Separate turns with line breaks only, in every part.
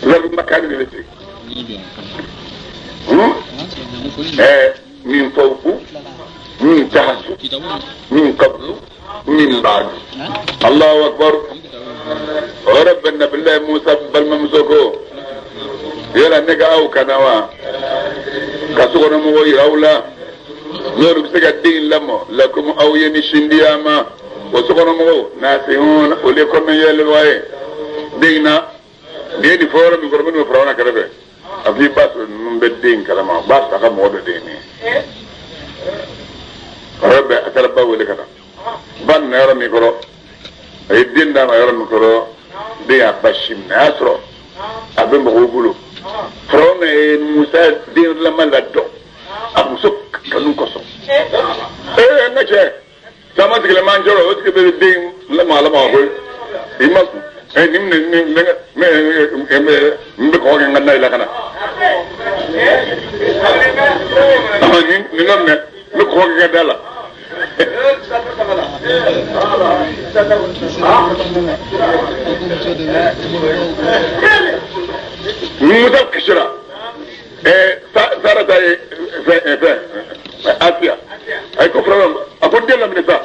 Zarfu makani de bɛ se. Min fawqu, min tahtu, min qablu, min ba'du. Allahu akbar. O yɔrɔ bɛɛ Nabilayi Musa balimamuso ko yala ne ka aw kana wa ka sokɔnɔmɔgɔw yira aw la n'olu bɛ se ka den in lamɔ lakum aw ye ni sin di a ma o sokɔnɔmɔgɔw nasihun olu ye kɔmɛyɛlɛbaga ye den in na nin ye nin fɔ yɔrɔ min kɔrɔ minnu bɛ Firawuna kɛrɛfɛ a f'i b'a sɔrɔ ninnu bɛ den in kalama u b'a sɔrɔ a ka mɔgɔ dɔ den nin ye o yɔrɔ bɛɛ a taara ba wele ka na ba nana yɔrɔ min kɔrɔ a ye den d'a ma yɔrɔ min kɔrɔ den y'a ba sin minɛ a y'a sɔrɔ a bɛ mɔgɔw bolo Firawuna ye Musa denlama ladɔn a muso kanu kosɔn ee n ka cɛ caman sigilen b'an cɛrɔ o tigi bɛ den lamaga lamaga koyi i ma kun nin minɛ nin n bɛ kɔgɔ kɛ n ka na la ka na nin ka minɛ n bɛ kɔgɔ kɛ n ka da la. Musa kasira Sarata ye fɛn fɛn Asiya a ye ko fɔlɔ a ko den laminɛ sa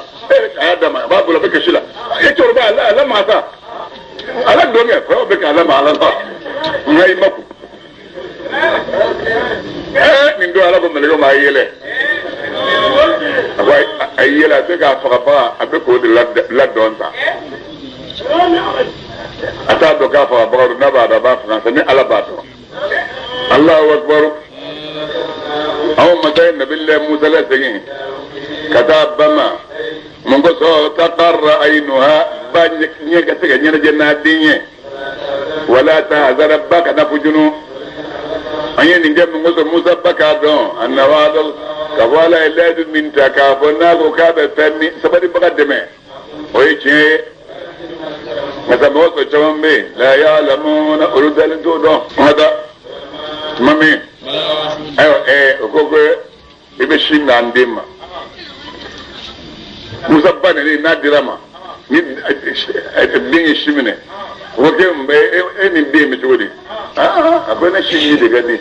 a y'a d'a ma a b'a bolo a bɛ kasi la e cɛkɔrɔba a lamaga sa ala dɔn kɛ fɛn bɛ k'a lamaga ala la nka i ma kun nin don ala ko mɛlɛkɛ ma a ye yɛlɛ a ko a ye yɛlɛ a bɛ k'a faga baga a bɛ k'o de ladɔn ta a t'a dɔn k'a faga baga don n'a b'a dɔn a b'a faga sa ni ala b'a dɔn Allahu akbar anw masa ye Nabilayi Musa lasegin ka taa ba ma mun kosɔn taqarra aynuha ba ɲɛ ka se ka ɲɛnajɛ n'a den ye wala tahzana ba kana fujunu an ye nin kɛ mun kosɔn Musa ba k'a dɔn anna wa'da k'a fɔ ala ye layidu min ta k'a fɔ n'a ko k'a bɛ fɛn min sabalibaga dɛmɛ o ye tiɲɛ ye nka mɔgɔ sɔrɔ caman bɛ yen la ya'lamuna olu dalen t'o dɔn an ka taa tuma min ayiwa o ko ko i bɛ sin d'an den ma Musa ba nani n'a dira ma ni den ye sin minɛ o ko e ni den bɛ cogo di a ko ne sin ji de ka di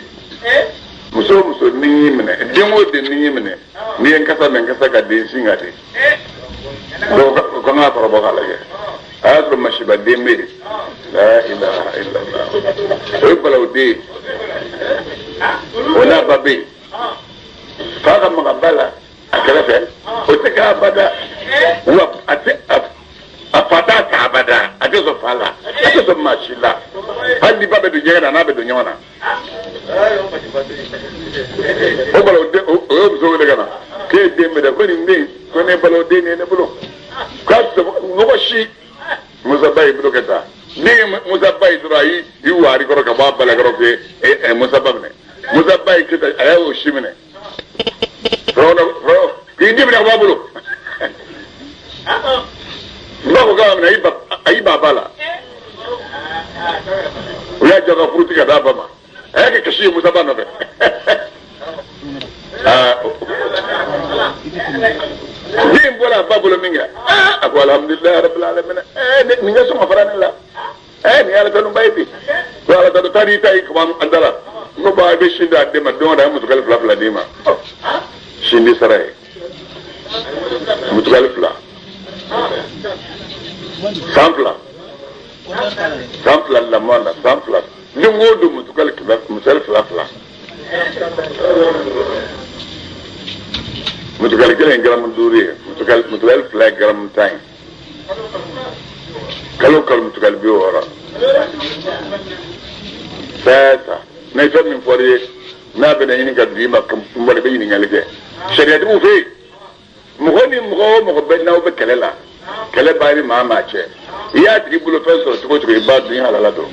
muso o muso ni y'i minɛ den o den ni y'i minɛ n'i ye n kasa mɛn n kasa ka di n sin ka di ko an k'a kɔrɔbɔ k'a lajɛ a y'a sɔrɔ masiba den bɛ yen la ilaha illallah o ye balawu den ye o n'a ba bɛ yen fa ka maga ba la a kɛrɛfɛ o tɛ kɛ abada wa a tɛ a fa t'a ta abada a tɛ sɔn fa la a tɛ sɔn maa si la hali ni ba bɛ don ɲɛgɛn na n'a bɛ don ɲɔgɔn na o balawu den o ye muso wele ka na k'e ye den minɛ ko nin den ko ne balawu den ye ne bolo k'a tɛ mɔgɔ si Musa ba y'i bolo kɛ tan ni Musa ba ye dɔrɔn a y'i wari kɔrɔ ka bɔ a ba la kɔrɔ k'e Musa ba minɛ Musa ba y'i kɛ tan a y'o si minɛ k'i den minɛ a b'a bolo n b'a fɔ k'a minɛ a y'i ban ba la o y'a jɔ ka furu tigɛ ka d'a ba ma a y'a kɛ kasi ye Musa ba nɔfɛ den bɔra a ba bolo min kɛ a ko alhamdulilayi rabbil alamin nin ka sɔn ka fara ne la nin ye ala tanuba ye bi ko ala tanu taa n'i ta ye kaba an da la n ko ba i bɛ sin di a den ma don o don a ye mutukali fila fila d'i ma sin di sara ye mutukali fila san fila san fila lamɔ na san fila don o don mutukali kɛmɛ mutukali fila fila mutukali kelen ye garamu 5 ye mutukali fila ye garamu 10 ye kalo kalo mutukali 60 sɛsa n'a fɛn min fɔra i ye n'a bɛna ɲini ka don i ma kunbali bɛ ɲininkali kɛ sariyatigiw fɛ yen mɔgɔ ni mɔgɔ o mɔgɔ bɛ n'aw bɛ kɛlɛ la kɛlɛ b'a ni maa maa cɛ i y'a tigi bolo fɛn sɔrɔ cogo o cogo i b'a dun i halala don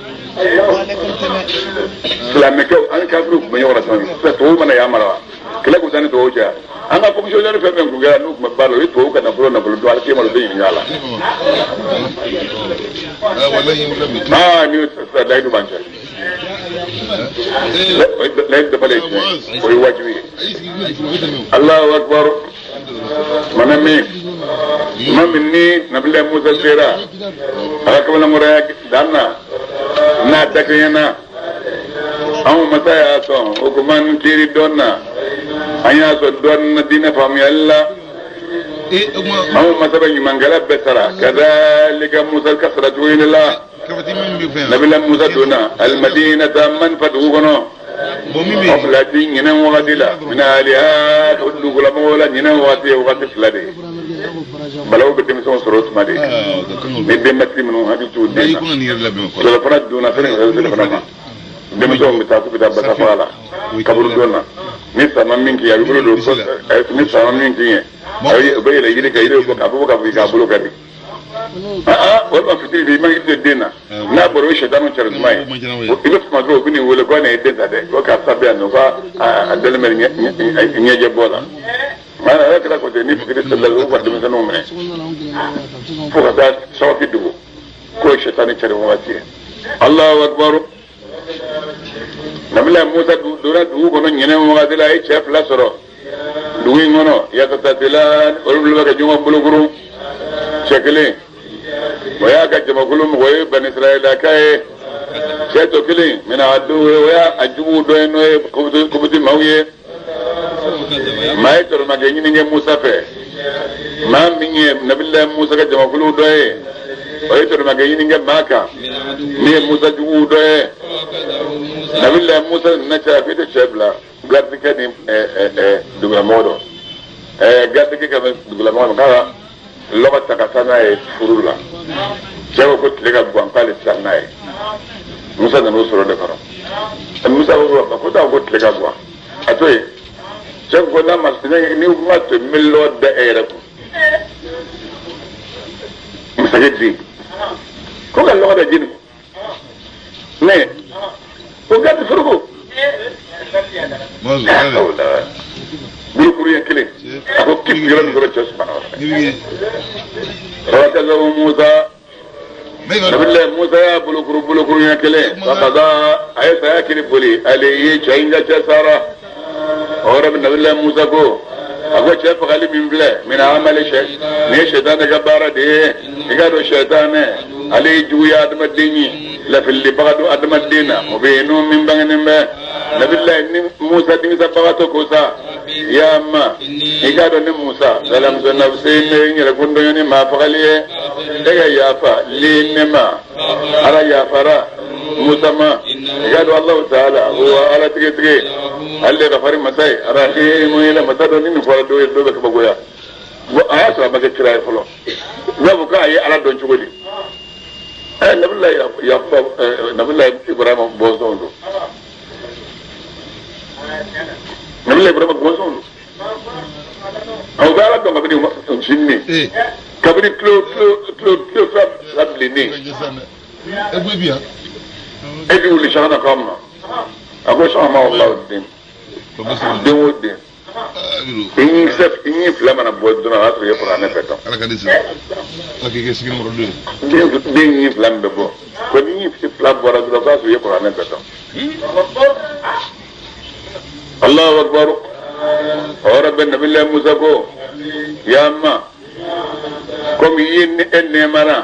silamɛkɛw an kafiriw tun bɛ ɲɔgɔn na tuma min sisan tubabuw mana y'an mara wa kɛlɛ tun t'an ni tubabuw cɛ an ka fonctionnaire fɛn fɛn tun kɛra n'u tun bɛ baara la o ye tubabuw ka nafolo nafolo dun alikiyama la u bɛ ɲininka a la aa ni layidu b'an cɛ layidu dafalen ye tiɲɛ o ye wajibi ye Allahu akbar mana min tuma min ni nabila Musa sera a ka kamalenkɔrɔya dan na n'a dakɛɲɛna Anw masa y'a sɔn o kuma n kiri dɔn na an y'a sɔn dɔn na diinɛ faamuyali la anw masa bɛ ɲumankɛla bɛɛ sara kadhalika Musa ka sara cogo de la nabila Musa donna alimadinata man fa dugu kɔnɔ o fila di ɲinɛn wagati la mina aliha o dugulamɔgɔw la ɲinɛn wagati ye wagati fila de ye balawu bɛ denmisɛnw sɔrɔ o tuma de ni denbatigi minnu hakili t'u den na tilelafana donna fɛnɛ ka selifana ma denmisɛnw bɛ taa k'u bɛ taa basa faga la kaburu don na ni sama min k'i ye a bɛ bolo don ni sama min k'i ye a bɛ yɛlɛ yiri kan yiri bɛ bɔ k'a bɔ k'a fɔ k'a bolo kari walima fitiri fɛ i ma i tɛ den na n'a bɔra o ye sɛtanu cari tuma ye i bɛ kuma dɔrɔn u bɛ n'i wele ko ne ye den ta dɛ ko karisa bɛ yan nɔ ko a dalen bɛ ɲɛjɛ bɔ la maa yɛrɛ kɛra ko ten ni fitiri selila u ka denmisɛnninw minɛ fo ka taa sawati dogo k'o ye sɛtani cari wagati ye. Allahu akbar. Nabila Musa donna dugu kɔnɔ ɲinɛn wagati la a ye cɛ fila sɔrɔ dugu in kɔnɔ yatatatilan olu fila bɛ ka ɲɔgɔn bolokuru cɛ kelen o y'a ka jamakulu mɔgɔ ye banisirayilaka ye cɛ tɔ kelen mina a dɔw ye o y'a juguw dɔ ye n'o ye kɔbiti maaw ye maa ye tɔrɔmakɛ ɲini kɛ Musa fɛ maa min ye nabila Musa ka jamakulu dɔ ye o ye tɔrɔmakɛ ɲini kɛ maa kan min ye Musa juguw dɔ ye nabila Musa nana cɛ a ko i tɛ cɛ bila garidikɛ ni dugulamɔgɔ dɔ garidikɛ ka dugulamɔgɔ ma k'a ka lɔgɔ ta ka taa n'a ye furu la cɛ ko ko tile ka gan k'ale tɛ taa n'a ye Musa nana o sɔrɔ de kɔnɔ Musa ko ko taa ko tile ka gan a to yen cɛ ko n'a ma ni ma to n bɛ lɔgɔ da e yɛrɛ kun masakɛ den ko ka lɔgɔ da jeni ne ko gadi foroko bolokuru ye kelen a ko k'i yɔrɔ min kɔrɔ cɛ sumana fawakazahu Musa nabila Musa y'a bolokuru bolokuru ɲɛ kelen fakada a ye saya kiri boli ale ye cɛ in ka cɛ sara o yɔrɔ bɛ nabila Musa ko a ko cɛ fagali min filɛ mina amali sɛ nin ye sɛtanɛ ka baara de ye i k'a dɔn sɛtanɛ ale ye juguya adamaden ye lafililibaga don adamaden na o bɛ yen n'o min bangenen bɛ nabila ni Musa dimisabagatɔ ko sa ya ma i k'a dɔn ne Musa zalamtu nafsi ne ye n yɛrɛ kun tɔɲɔ ni maa fagali ye e ka yafa li ne ma ala yafara Musa ma i k'a dɔn Alahu taala wa ala tigitigi ale de gafari masa ye arahimu yɛlɛ masa dɔ ni nin fɔra dɔw ye dɔw bɛ kabakoya a y'a sɔrɔ a ma kɛ kira ye fɔlɔ u b'a fɔ k'a ye ala dɔn cogo di nabila yakuba nabila Ibrahima bɔnsɔn don nabila Ibrahima bɔnsɔn don aw bɛ ala dɔn kabini sini kabini tulo tulo fila bilennen e bɛ wuli sanga k'a ma a ko sanga ma wala den den o den i ɲi fila mana bɔ dɔrɔn a y'a sɔrɔ i ye kuranɛ bɛɛ dɔn den ɲi fila min bɛ bɔ ko ni ɲi fila bɔra dɔrɔn o y'a sɔrɔ i ye kuranɛ bɛɛ dɔn. Allahu akbar o yɔrɔ bɛ nabila Musa ko ya ma komi i ye e nɛɛmara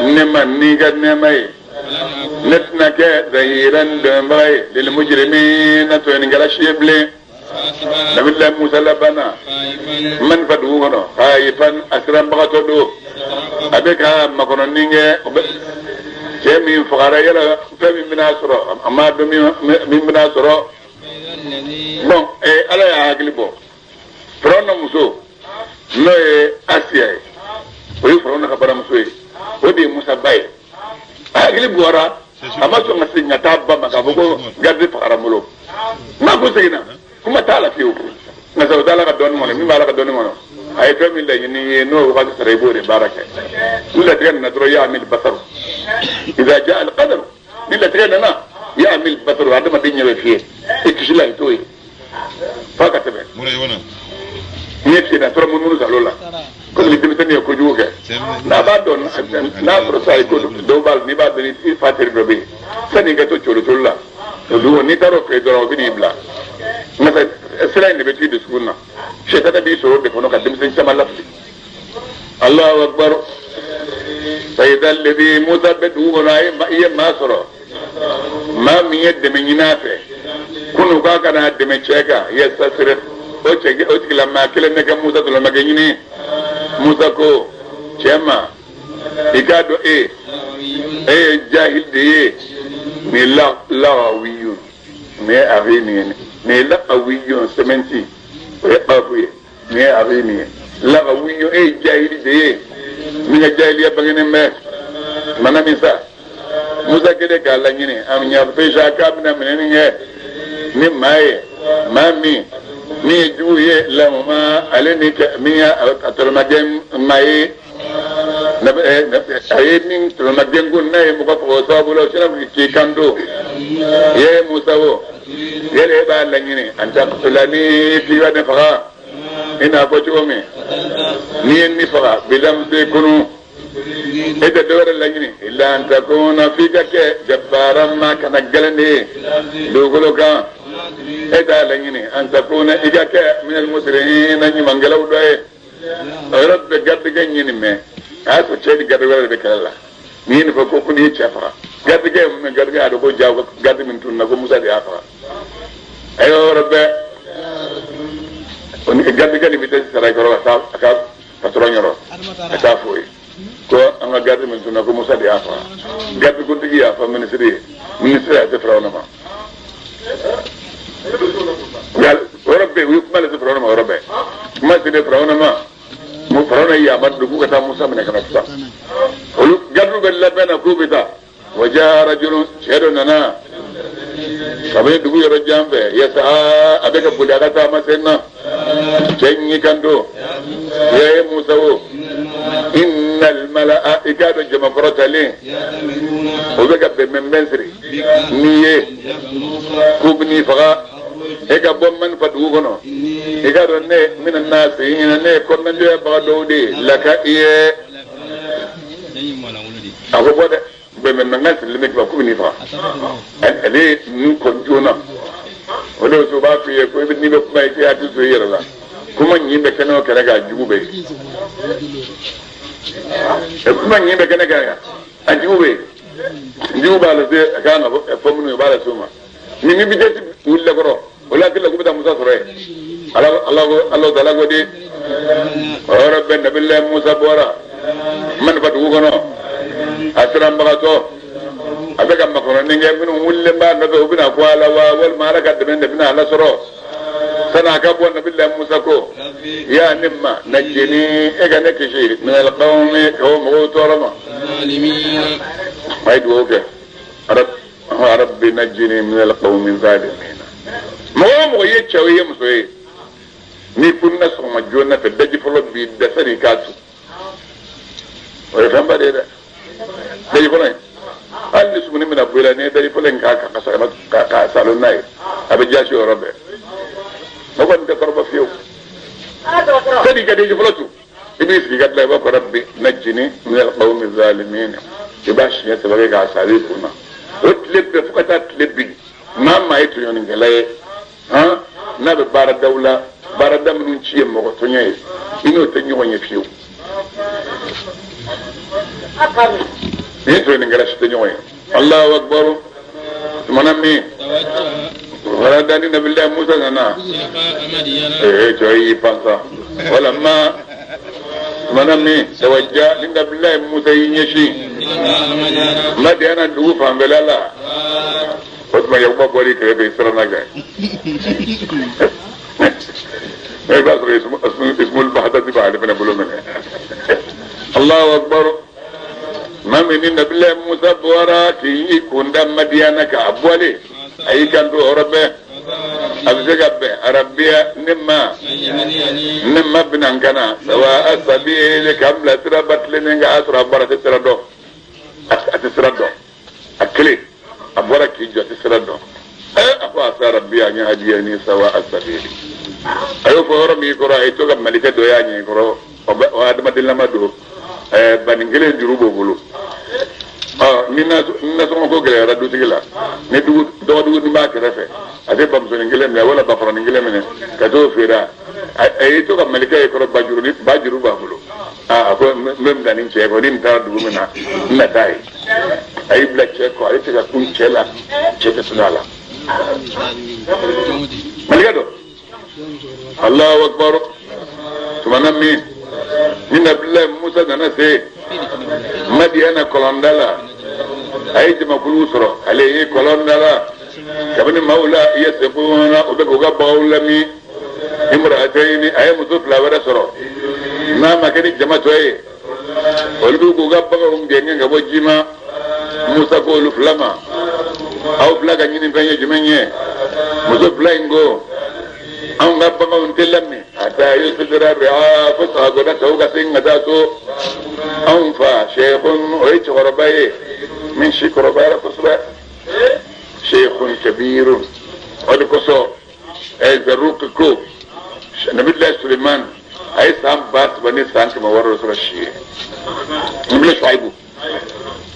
ne ma n'i ka nɛɛma ye ne tɛna kɛ zahiran dɛmɛbaga ye lil mujrimina tɔɲɔnikɛla si ye bilen. Nabila Musa labanna man fa dugu kɔnɔ khaifan a siranbagatɔ don a bɛ ka makɔnɔni kɛ cɛ min fagara yala fɛn min bɛna sɔrɔ a m'a dɔn min bɛna sɔrɔ bon ala y'a hakili bɔ Firawuna muso n'o ye Asiya ye o ye Firawuna ka baramuso ye o de ye Musa ba ye a hakili bɔra a ma sɔn ka segin ka taa ba ma k'a fɔ ko garidi fagara n bolo n'a ko seginna kuma t'a la fiyewu nka sabu t'ala ka dɔnni kɔnɔ min b'ala ka dɔnni kɔnɔ a ye fɛn min laɲini ye n'o wagati sera i b'o de baara kɛ ni latigɛ nana dɔrɔn ya'mil basaru idha ja'a al-qadaru ni latigɛ nana ya'mil basaru adamaden ɲɛ bɛ fiyɛ i kisi la i t'o ye f'a ka tɛmɛ n'i ye fiyɛ na tora munumunu salo la komi ni denmisɛnnin ye kojugu kɛ n'a b'a dɔn n'a sɔrɔ sa i ko dɔw b'a la n'i b'a dɔn i fa teri dɔ bɛ yen sanni i ka to colo colo la o dugu n'i taara o fɛ yen dɔrɔn o bɛ n'i bila nka sira in de bɛ t'i dusukun na sɛtanɛ b'i sɔrɔ o de kɔnɔ ka denmisɛnnin caman lafili. Allahu akbar fa idha alladhi Musa bɛ dugu kɔnɔ i ye maa sɔrɔ maa min ye dɛmɛ ɲini a fɛ kunu k'a ka n'a dɛmɛ cɛ kan yastasirih o cɛ o tigilamaa kelen bɛ ka Musa tɔlɔmakɛ ɲini Musa ko cɛ ma i k'a dɔn e e ye jahil de ye nin ye lagawiyun nin ye aghini ye nin ye lagawiyun sɛmɛnti o ye kafu ye nin ye aghini ye lagawiyun e ye jahili de ye min ka jahiliya bangenen bɛ mana min sa Musa kelen k'a laɲini a ɲa sa k'a bɛna minɛni kɛ ni maa ye maa min min ye jugu ye lamɔma ale ni min ye a tɔlɔmagɛn maa ye a ye min tɔlɔmagɛn ko n'a ye mɔgɔ faga o sababu la o sera k'i kanto ye Musa o yɛlɛ e b'a laɲini an taqtulani k'i ka ne faga i n'a fɔ cogo min n'i ye ne faga bilamsi kunu e tɛ dɔwɛrɛ laɲini illa an takuna f'i ka kɛ jabbaran maa kana gɛlɛn de ye dugukolo kan e t'a laɲini an takuna i ka kɛ minal muslimina ɲumankɛlaw dɔ ye o yɔrɔ bɛɛ garijɛgɛ ɲini mɛ a y'a sɔrɔ cɛ ni garidi wɛrɛ de bɛ kɛlɛ la n'i ye nin fɔ ko n'i ye cɛ faga garijɛgɛ ye mun garijɛgɛ y'a dɔn ko ja garidi min tununna ko Musa de y'a faga a y'o yɔrɔ bɛɛ o ni garijɛgɛ nin bɛ taa sara i kɔrɔ ka taa a ka patɔrɔn yɔrɔ ka taa f'o ye ko an ka garidi min tununna ko Musa de y'a faga garidi kuntigi y'a fɔ minisiri ye minisiri y'a se Firawuna ma yɔrɔ bɛɛ u ye kuma lase Firawuna ma yɔrɔ bɛɛ kuma selen Firawuna ma mo Firawuna ye yamaru don k'u ka taa Musa minɛ ka na sisan olu garidiw bɛ labɛn na k'u bɛ taa wa jaa rajulun cɛ dɔ nana kabini dugu yɔrɔ jan fɛ yasa a bɛ ka boli a ka taama sen na cɛ y'i kanto ye Musa o innal mala'a i k'a dɔn jama kɔrɔtalen o bɛ ka bɛnbɛnbɛn siri n'i ye k'u bɛ n'i faga e ka bɔ man fa dugu kɔnɔ i k'a dɔn ne mina nasihina ne ye kɔnɔnajɛyabaga dɔw de ye laka i ye a ko bɔ dɛ bɛnbɛnbɛnkan sirilen bɛ k'i k'u bɛ n'i faga ale ye ninnu kɔn joona o de u b'a f'i ye ko n'i bɛ kuma i k'i hakili to i yɛrɛ la kuma ɲin bɛ kɛnɛ o kɛnɛ kan a jugu bɛ yen kuma ɲin bɛ kɛnɛ kan a jugu bɛ yen jugu b'a lase a kan ka fɔ minnu ye o b'a lase u ma ni ni vitesse wulila kɔrɔ o la hakili la k'u bɛ taa Musa sɔrɔ yen ala ala ko ala taala ko di o yɔrɔ bɛɛ nabilayi Musa bɔra manifa dugu kɔnɔ a siranbagatɔ a bɛ ka makɔnɔni kɛ minnu wulilen b'a nɔfɛ u bɛna ko ala wa walima ala ka dɛmɛ de bɛna ala sɔrɔ sani a ka bɔ nabilayi Musa ko ya ne ma najini e ka ne kisi minal qawmi ka bɔ mɔgɔw tɔɔrɔ ma a ye dugawu kɛ rabbi najini minal qawmi zalimina mɔgɔ o mɔgɔ ye cɛ o ye muso ye n'i kunna sɔgɔma joona fɛ daji fɔlɔ b'i da sani i k'a tu o ye fɛnba de ye dɛ daji fɔlɔ in hali ni sumuni bɛna bɔ i la n'i ye daji fɔlɔ in k'a kan ka sɔrɔ k'a salon n'a ye a bɛ jasi o yɔrɔ bɛɛ ne kɔni tɛ kɔrɔbɔ fiyewu sani i ka daji fɔlɔ tu i b'i sigi ka dilan i b'a fɔ rabbi najini minal qawmi zalimin i b'a siɲɛ saba kɛ k'a sali i kun na o tile bɛɛ fo ka taa tile bin maa maa ye tɔɲɔnikɛla ye han n'a bɛ baaradaw la baarada minnu ci ye mɔgɔ tɔɲɔ ye i n'o tɛ ɲɔgɔn ye fiyewu ni tɔɲɔnikɛla si tɛ ɲɔgɔn ye Allahu akbar tumana min wala dani nabilayi Musa nana ee cɛ y'i pan sa wala ma tumana min tawajja ni nabilayi Musa y'i ɲɛsin Madiyana dugu fanfɛla la o tuma Yakuba bɔr'i kɛrɛfɛ i siranna kɛ i b'a sɔrɔ Ismul Bahdati b'ale fana bolo minɛ Allahu akbar maa min ni nabilayi Musa bɔra k'i kunda Madiyana kan a bɔlen a y'i kanto o yɔrɔ bɛɛ a bɛ se ka bɛn arabiya ne ma ne ma bɛna n kana sawa asabili k'an bila siraba tilennen kan a y'a sɔrɔ a bɔra a tɛ sira dɔn a tɛ sira dɔn a kelen a bɔra k'i jɔ a tɛ sira dɔn a ko asa rabbi an yahdiyani sawa asabili a y'o fɔ yɔrɔ min kɔrɔ a ye to ka malikɛ dɔ y'a ɲɛ kɔrɔ o adamadenlama don banin kelen juru b'o bolo ni nasɔngɔ ko gɛlɛyara dutigi la ni dugu dɔgɔdugu b'a kɛrɛfɛ a tɛ bamusonin kelen minɛ wala bakɔrɔnin kelen minɛ ka t'o feere a y'i to ka malikɛ ye kɔrɔ bajuru b'a bolo a ko n bɛ bila nin cɛ kɔ ni nin taara dugu min na n na taa yen. A y'i bila cɛ kɔ, ale tɛ ka kun cɛ la, cɛ tɛ sunɔgɔ la. Malikɛ don. Allahu akbar. Tumana min ni Nabilayi Musa nana se Madiyana kɔlɔnda la, a ye jamakulu sɔrɔ, ale ye kɔlɔnda la. Kabini maaw la i ye sefuna, o bɛ k'u ka baganw lami. Imra'atayni, a ye muso fila wɛrɛ sɔrɔ. N'a ma kɛ ni jama tɔ ye, olu bɛ k'u ka baganw gɛn ka bɔ ji ma. Musa ko olu fila ma, aw fila ka ɲinifɛn ye jumɛn ye? Muso fila in ko, anw ka baganw tɛ lamɛn a taa yusudira ri'a fo sagagɔda tɔw ka segin ka taa so. Anw fa sheikhun, o ye cɛkɔrɔba ye min si kɔrɔbayara kosɛbɛ, sheikhun kabirun. O de kosɔn Zaruki ko Nabilayi Suleiman a ye san 3600 sɔrɔ si ye.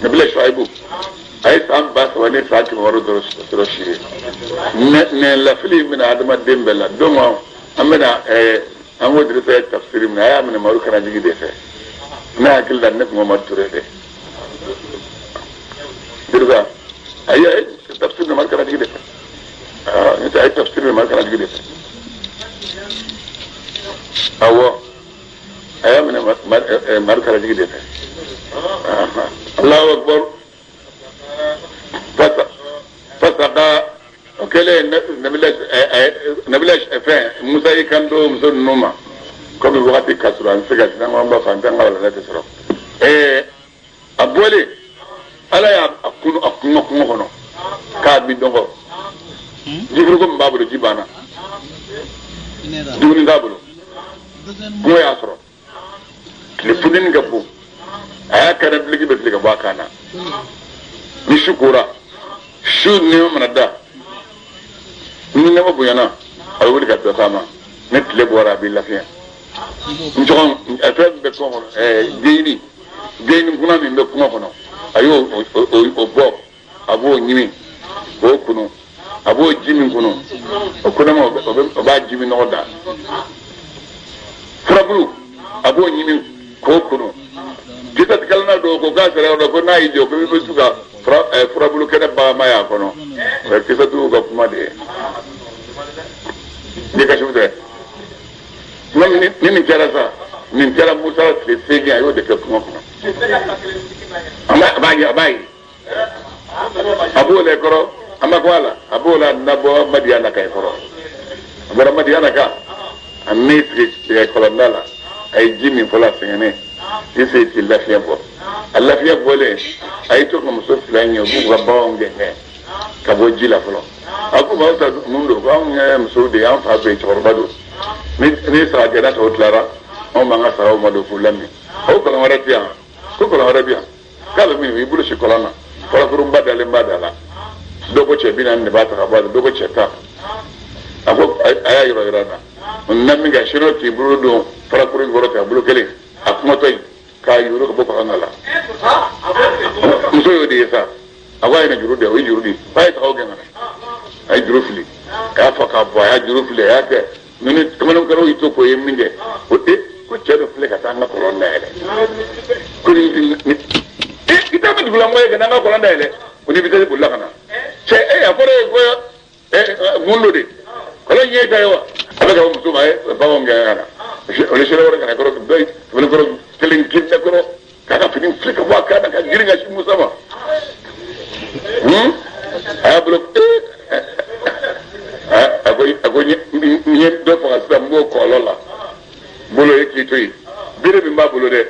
Nabilayi Shuaibu a ye san 3600 sɔrɔ si ye. Nɛ lafili in bɛna adamaden bɛɛ la. Donc an bɛna an ko Dirisa ye tafsiri minɛ, a y'a minɛ Madu Kanajigi de fɛ. Ne hakili la ne tun ko Madu Ture de. Dirisa a ye tafsiri minɛ Madu Kanajigi de fɛ. Ne tɛ, a ye tafsiri minɛ Madu Kanajigi de fɛ. Awɔ, a y'a minɛ Madu Kanajigi de fɛ. Allahu akbar. Fasaka o kɛlen, Nabila fɛn Musa y'i kanto muso ninnu ma, komi wagati ka surun, an tɛ se ka n'an ko an b'a fɔ, an tɛ an ka walanda tɛ sɔrɔ. A bɔlen, Ala y'a kunu a kungo kɔnɔ k'a min dɔn jiforoko min b'a bolo, ji banna, dumuni t'a bolo, kungo y'a sɔrɔ, tile funteni ka bon, a y'a kɛnɛ biliki bɛ fili ka bɔ a kan na. Ni su kora, su nɛɛma mana da, ni nɛɛma bonyana, a bɛ wuli ka dɔ taama. Ni tile bɔra, a b'i lafiya. N fɛn min bɛ kungo kɔnɔ, geyini kunna min bɛ kungo kɔnɔ, a y'o o bɔ, a b'o ɲimi k'o kunu, a b'o ji min kunu, o kɔnɔma o b'a ji min nɔgɔ da. Furabulu a b'o ɲimi k'o kunu. Kisatigɛlana dɔw ko k'a sera yɔrɔ dɔ ko n'a y'i jɔ ko i bɛ se ka furabulu kɛnɛ bagama y'a kɔnɔ. O ye kisatigiw ka kuma de ye. Ni kasi tɛ. Ni nin kɛra sa, nin kɛra Musa tile 8, a y'o de kɛ kungo kɔnɔ. A b'a ye, a b'a ye. A b'o le kɔrɔ, a ma ko a la, a b'o la nabɔ Madiyana kan kɔrɔ. A bɔra Madiyana kan, a n'i sigi kɔlɔnda la, a ye ji min fɔlɔ, a sɛgɛnnen, i se k'i lafiya bɔ. A lafiya bɔlen, a y'i to ka muso fila in ye, u b'u ka baganw gɛn ka bɔ ji la fɔlɔ. A ko maaw ta mun don? Ko anw ye musow de ye, an fa bɛ yen, cɛkɔrɔba don. Ni sagagɛnna tɔw tilara, anw b'an ka sagaw ma don k'u lamin. Aw kɔlɔn wɛrɛ tɛ yan? Ko kɔlɔn wɛrɛ bɛ yan. K'a bɛ min? I bolo si kɔlɔn na, farakurunba dalen b'a da la. Dɔ ko cɛ 40 de b'a ta ka bɔ a la, dɔ ko cɛ 10. A ko a y'a yɔrɔ yira n na. Na min kɛ, sinɔ k'i bolo don farakurun kɔrɔ ten, a bolo kelen, a kumatɔ in k'a yuru ka bɔ bagan la. Muso y'o de ye sa. A ko a ye na juru di, o ye juru di. K'a ye sagaw gɛn ka na. A ye juru fili. A y'a fɔ k'a bɔ, a y'a juru fili, a y'a kɛ. Ninnu kamalenkɔrɔw y'i to k'o ye min kɛ, ko ko cɛ dɔ filɛ ka taa an ka kɔlɔn dayɛlɛ. Ko ni i t'a bɛ dugulamɔgɔ ye ka n'an ka kɔlɔn dayɛlɛ, ko n'i bɛ taa bolila ka na. Cɛ a fɔra e ko mun don de? Kɔlɔn ɲɛ ta ye wa? A bɛ ka fɔ muso ma, a ye baganw gɛn ka na. O ni sɛbɛn wɛrɛ ka na kɔrɔ, dɔ ye kamalenkɔrɔ kelen girinna kɔrɔ k'a ka fini fili ka bɔ a kan na ka girin ka si Musa ma. A y'a bolo a ko n ye dɔ faga sisan, n b'o kɔlɔn la. Bolo ye k'i to yen. Bere min b'a bolo dɛ,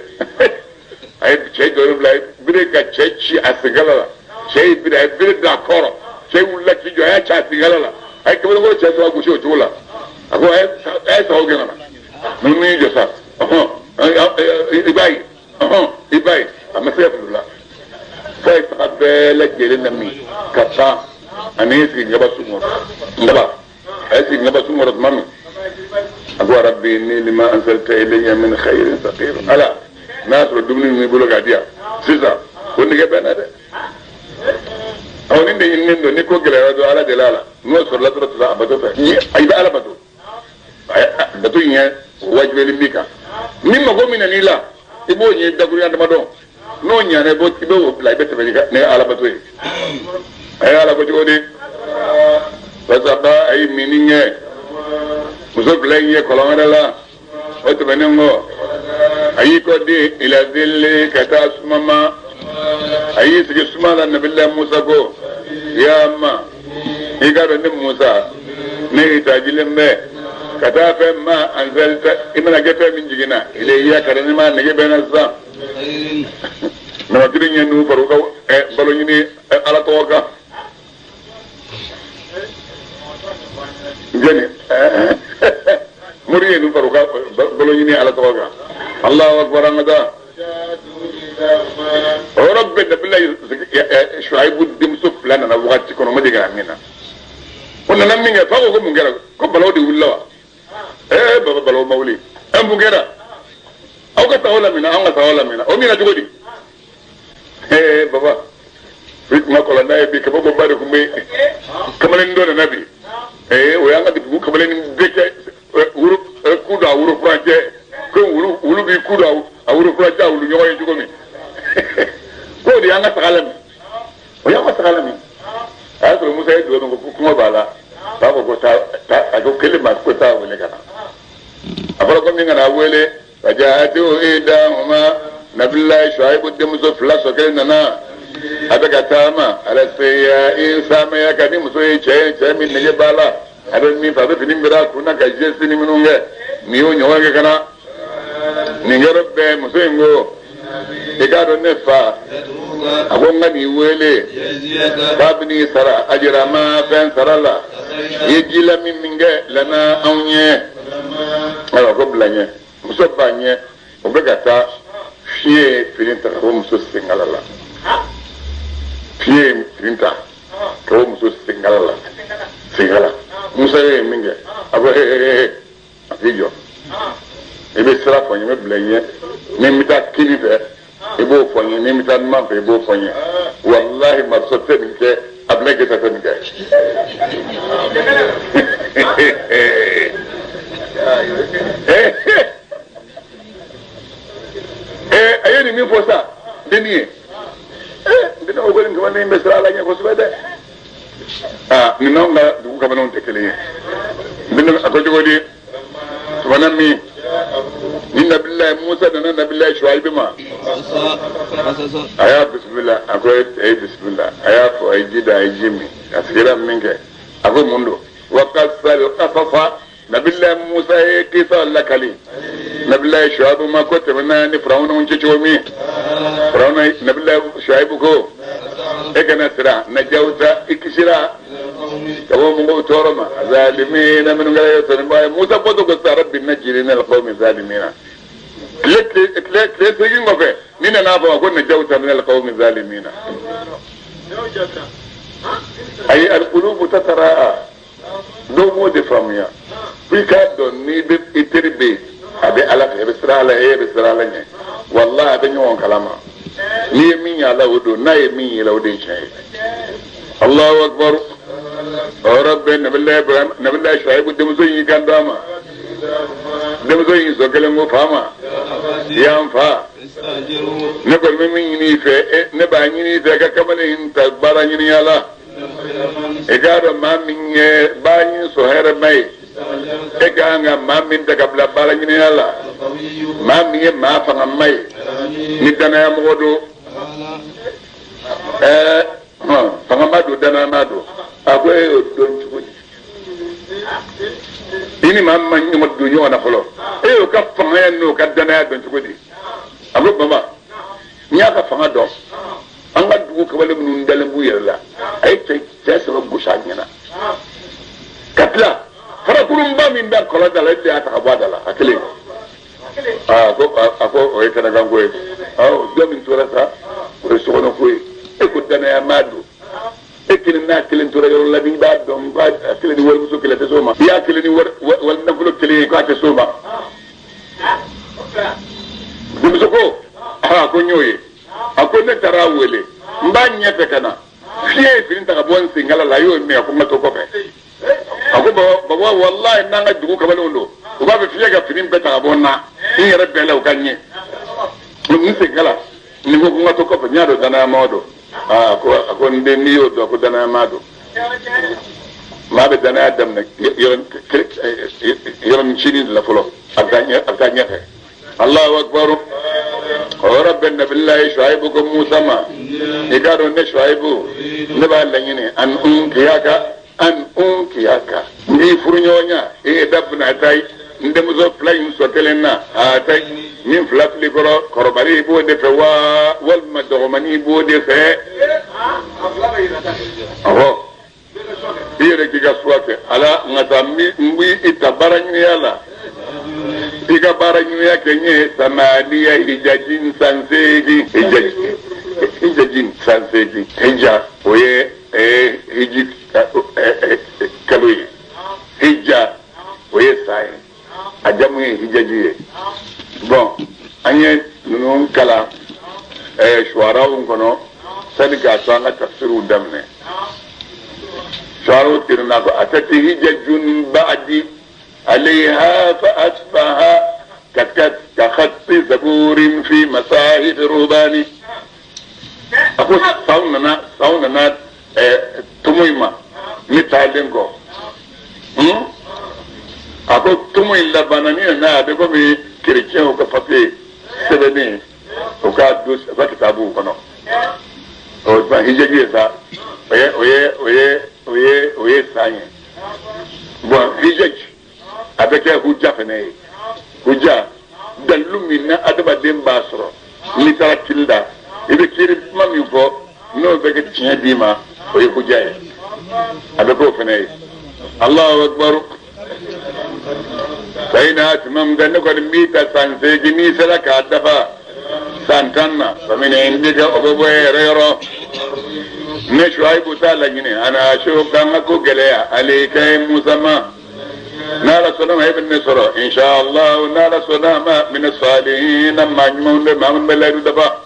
a ye cɛ jɔlen bila, a ye bere ka cɛ ci a senkala la. Cɛ ye bere, a ye bere don a kɔrɔ. Cɛ wulila k'i jɔ, a y'a ci a senkala la. A ye kamalenkɔrɔ cɛ saba gosi o cogo la. A ko a ye sagaw gɛn ka na. Ninnu y'i jɔ sa, i b'a ye, i b'a ye, a ma se ka fili o la. F'a ye saga bɛɛ lajɛlen lamin ka ban, ani y'i sigi nkaba sun kɔrɔ. Nkaba, a y'i sigi nkaba sun kɔrɔ tuma min, a ko rabbi inni lima anzalta ilayya min khairin faqir. Ala, n'a y'a sɔrɔ dumuni min b'i bolo k'a di yan sisan, ko nege bɛ n na dɛ. Awɔ, nin de ɲininen don, ni ko gɛlɛyara dɔrɔn, Ala deli a la. N'o sɔrɔla dɔrɔn sisan, a bato fɛ. I bɛ Ala bato. Bato in ye wajibiyalen b'i kan. Ni mago min nan'i la, i b'o ɲini dakurunya damadɔ. N'o ɲana i b'o bila i bɛ tɛmɛ ni alabato ye. A ye ala ko cogo di? Fasaba a ye minni kɛ muso fila in ye kɔlɔn wɛrɛ la. O tɛmɛnen kɔ a y'i kɔ di ilazili ka taa suma ma. A y'i sigi suma la. Nabila Musa ko ya ma i k'a dɔn ne Musa ne itajilen bɛ ka taa fɛn ma anzalita i mana kɛ fɛn min jiginna ilayya ka ne ma nege bɛ na sisan. Namatiri ɲɛ n'u fara u ka balo ɲini ala tɔgɔ kan. Jɛni mori ye n'u fara u ka balo ɲini ala tɔgɔ kan. Allahu akbar an ka taa. O yɔrɔ bɛɛ Nabila Shuaibu denmuso fila nana wagati kɔnɔ o ma deli ka na min na. O nana min kɛ fa ko mun kɛra? Ko balawu de wulila wa? Baba balawu ma wuli. Mun kɛra? Aw ka taa o lamina, an ka taa o lamina. O mina cogo di? Baba bi kuma kɔlɔnda ye bi kabako ba de tun bɛ kamalen dɔ nana bi. O y'an ka dugu kamalen bɛɛ kɛ woro ku don a woro furancɛ ko wulu b'i ku don a woro furancɛ a wulu ɲɔgɔn ye cogo min. K'o de y'an ka saga lamin. O y'an ka saga lamin. A y'a sɔrɔ Musa ye dugawu min ko kuma b'a la. A b'a fɔ ko taa a ko kelen ma ko taa wele ka na. A fɔra ko min kana wele. Fajaatu idahuma Nabila Shuaibu denmuso fila sɔ kelen nana. A bɛ ka taama ala seya i saamaya ka ni muso ye cɛ min nege b'a la. A bɛ min fɛ a bɛ fini biri a kun na ka geste ni minnu kɛ nin y'o ɲɔgɔn kɛ ka na. Nin yɔrɔ bɛɛ muso in ko i k'a dɔn ne fa a ko n ka n'i wele k'a bɛ n'i sara ajira ma fɛn sara la i ye ji la min kɛ lana anw ɲɛ. Ayiwa ko bila ɲɛ. Muso b'a ɲɛ o bɛ ka taa fiɲɛ ye fini ta ka bɔ muso senkala la. Fiɲɛ ye fini ta ka bɔ muso senkala la. Senkala. Musa ye min kɛ a ko he a t'i jɔ. I bɛ sira fɔ n ye n bɛ bila i ɲɛ ni n bɛ taa kini fɛ i b'o fɔ n ye ni n bɛ taa numan fɛ i b'o fɔ n ye. Walahi mariso tɛ nin kɛ Abulayi Keyita tɛ nin kɛ. A ye nin min fɔ sa denni ye denni ko nin kamalen bɛ siran ala ɲɛ kosɛbɛ dɛ. Nin n'anw ka dugu kamalenw tɛ kelen ye. Denni a ko cogo di? Tuma min ni Nabila Musa nana Nabila Shuaibu ma a y'a bisimila a ko e ye bisimila a y'a fɔ a ye ji da a ye ji min a sigira min kɛ a ko mun don? Wa qasal qasasa Nabila Musa ye kisa lakali Nabila Shuaibu ma ko tɛmɛna ni Firawuna cɛ cogo min. Firawuna Nabila Shuaibu ko e kana siran najawta i kisira ka bɔ mɔgɔw tɔɔrɔ ma zalimina minnu kɛra yɔrɔ ye. Musa bɔtɔ ko sa rabbi najini min alqawmi zalimina. Tile seegin kɔfɛ ni nana fɔ ko najawta min alqawmi zalimina. Ayi alqulubu tatara'a dɔw m'o de faamuya. F'i k'a dɔn n'i bɛ i teri bɛ yen a bɛ ala fɛ i bɛ siran ala ɲɛ e bɛ siran ala ɲɛ. Walahi a bɛ ɲɔgɔn kalama. N'i ye min y'a la o don n'a ye min y'i la o de ye tiɲɛ ye. Allahu akbar. O yɔrɔ bɛɛ Nabila Ibrahim Nabila Shuaibu denmuso y'i kan to a ma. Denmuso y'i sɔ kelen ko fa ma y'an fa ne kɔni bɛ min ɲini i fɛ ne b'a ɲini i fɛ ka kamalen in ta baara ɲiniya la. I k'a dɔn maa min ye baara ɲini sɔn hɛrɛma ye e ka kan ka maa min ta ka bila baara ɲiniya la maa min ye maa fangama ye ni danaya mɔgɔ don fangama don danayama don. A ko e y'o dɔn cogo di? I ni maa min ma ɲɔgɔn don ɲɔgɔn na fɔlɔ e y'o ka fangaya n'o ka danaya dɔn cogo di? A ko baba n y'a ka fanga dɔn. An ka dugu kamalen minnu dalen b'u yɛrɛ la a ye cɛ saba gosi a ɲɛna ka tila farakurunba min bɛ kɔlɔn da la e de y'a ta ka bɔ a da la a kelen. A ko o ye kɛnɛkanko ye. Dɔ min tora sa o ye sokɔnɔko ye. E ko danaya maa don e kelen n'a kelen tora yɔrɔ la n'i b'a dɔn a kelen ni warimuso kelen tɛ s'o ma. I y'a kelen ni wari nafolo kelen ye k'a tɛ s'o ma. Denmuso ko a ko n y'o ye. A ko ne taara a wele n b'a ɲɛfɛ ka na fiɲɛ ye fini ta ka bɔ n senkala la a y'o minɛ ko n ka to kɔfɛ. A ko baba walahi n'an ka dugu kamalenw don u b'a fɛ fiɲɛ ka fini bɛɛ ta ka bɔ n na n yɛrɛ bɛɛ la u ka ɲɛ n senkala n Ni ko n ka to kɔfɛ n y'a dɔn danayamaw don. Aa a ko n den n'i y'o dɔn ko danayama don. Maa bɛ danaya daminɛ yɔrɔnin cinin de la fɔlɔ a bɛ taa ɲɛfɛ. Allahu akbar. O yɔrɔ bɛɛ nabilayi Shuayibu ko Musa ma i k'a dɔn ne Shuayibu ne b'a laɲini an unkiyaka n k'i furuɲɔgɔnya e dabnatayi n denmuso fila in sɔn kelen na a tɛ min fila fili kɔrɔ kɔrɔbali i b'o de fɛ wa walima dɔgɔmani i b'o de fɛ. Ɔhɔ i yɛrɛ k'i ka suwa kɛ ala nka sa n b'i ta baara ɲiniya la i ka baara ɲiniya kɛ n ye samaniya hijajin san seegin hijajin san seegin hija o ye hiji kalo ye hija o ye san ye a jamu ye hijaji ye. Bon an ye ninnu kalan suwaraw kɔnɔ sani k'a to an ka tafsiriw daminɛ. Suwaraw tirina ko a tɛ hijajun ba'di alayha fa asbaha ka khatti zaburin fi masahif rubani. A ko saw nana tumu in ma ne taalen kɔ. A ko tumu in labanna ni nana a bɛ komi kerecɛnw ka papiye sɛbɛnnen o ka u ka kitabuw kɔnɔ. O tuma hijaji ye sa o ye san ye. Bon hijaji a bɛ kɛ huja fana ye. Huja dalilu min na adamaden b'a sɔrɔ n'i taara kiri la i bɛ kiri kuma min fɔ n'o bɛ kɛ tiɲɛ d'i ma o ye huja ye. A bɛ k'o fana ye. Allahu akbar. Fa in atmamta ne kɔni b'i ta san seegin n'i sera k'a dafa san tan na fa min indika o bɛ bɔ e yɛrɛ yɔrɔ. Ne Shuayibu t'a laɲini ana asuka n ka ko gɛlɛya alayka ye Musa ma. N'Ala sɔnna ma e bɛ ne sɔrɔ inshallah n'Ala sɔnna ma mina salihin maa ɲumanw de maa minnu bɛ layidu dafa.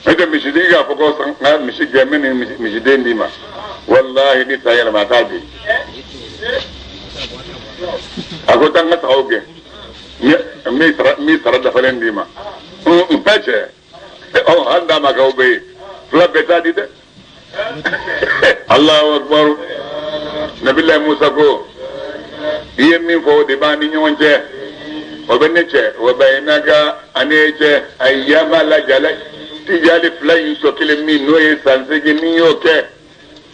Ne tɛ misiden k'a fɔ ko n ka misi gɛn n bɛ nin misiden d'i ma walahi ni san yɛlɛma a t'a di. A ko taa n ka sagaw gɛn n b'i sara dafalen d'i ma. N bɛɛ cɛ ɔ hali n'a ma kɛ aw bɛɛ ye fila bɛɛ t'a di dɛ. Allahu akbar. Nabilayi Musa ko i ye min fɔ o de b'an ni ɲɔgɔn cɛ o bɛ ne cɛ o baynaka ani e cɛ ayyama lajala tijali fila in sɔ kelen min n'o ye san seegin ni y'o kɛ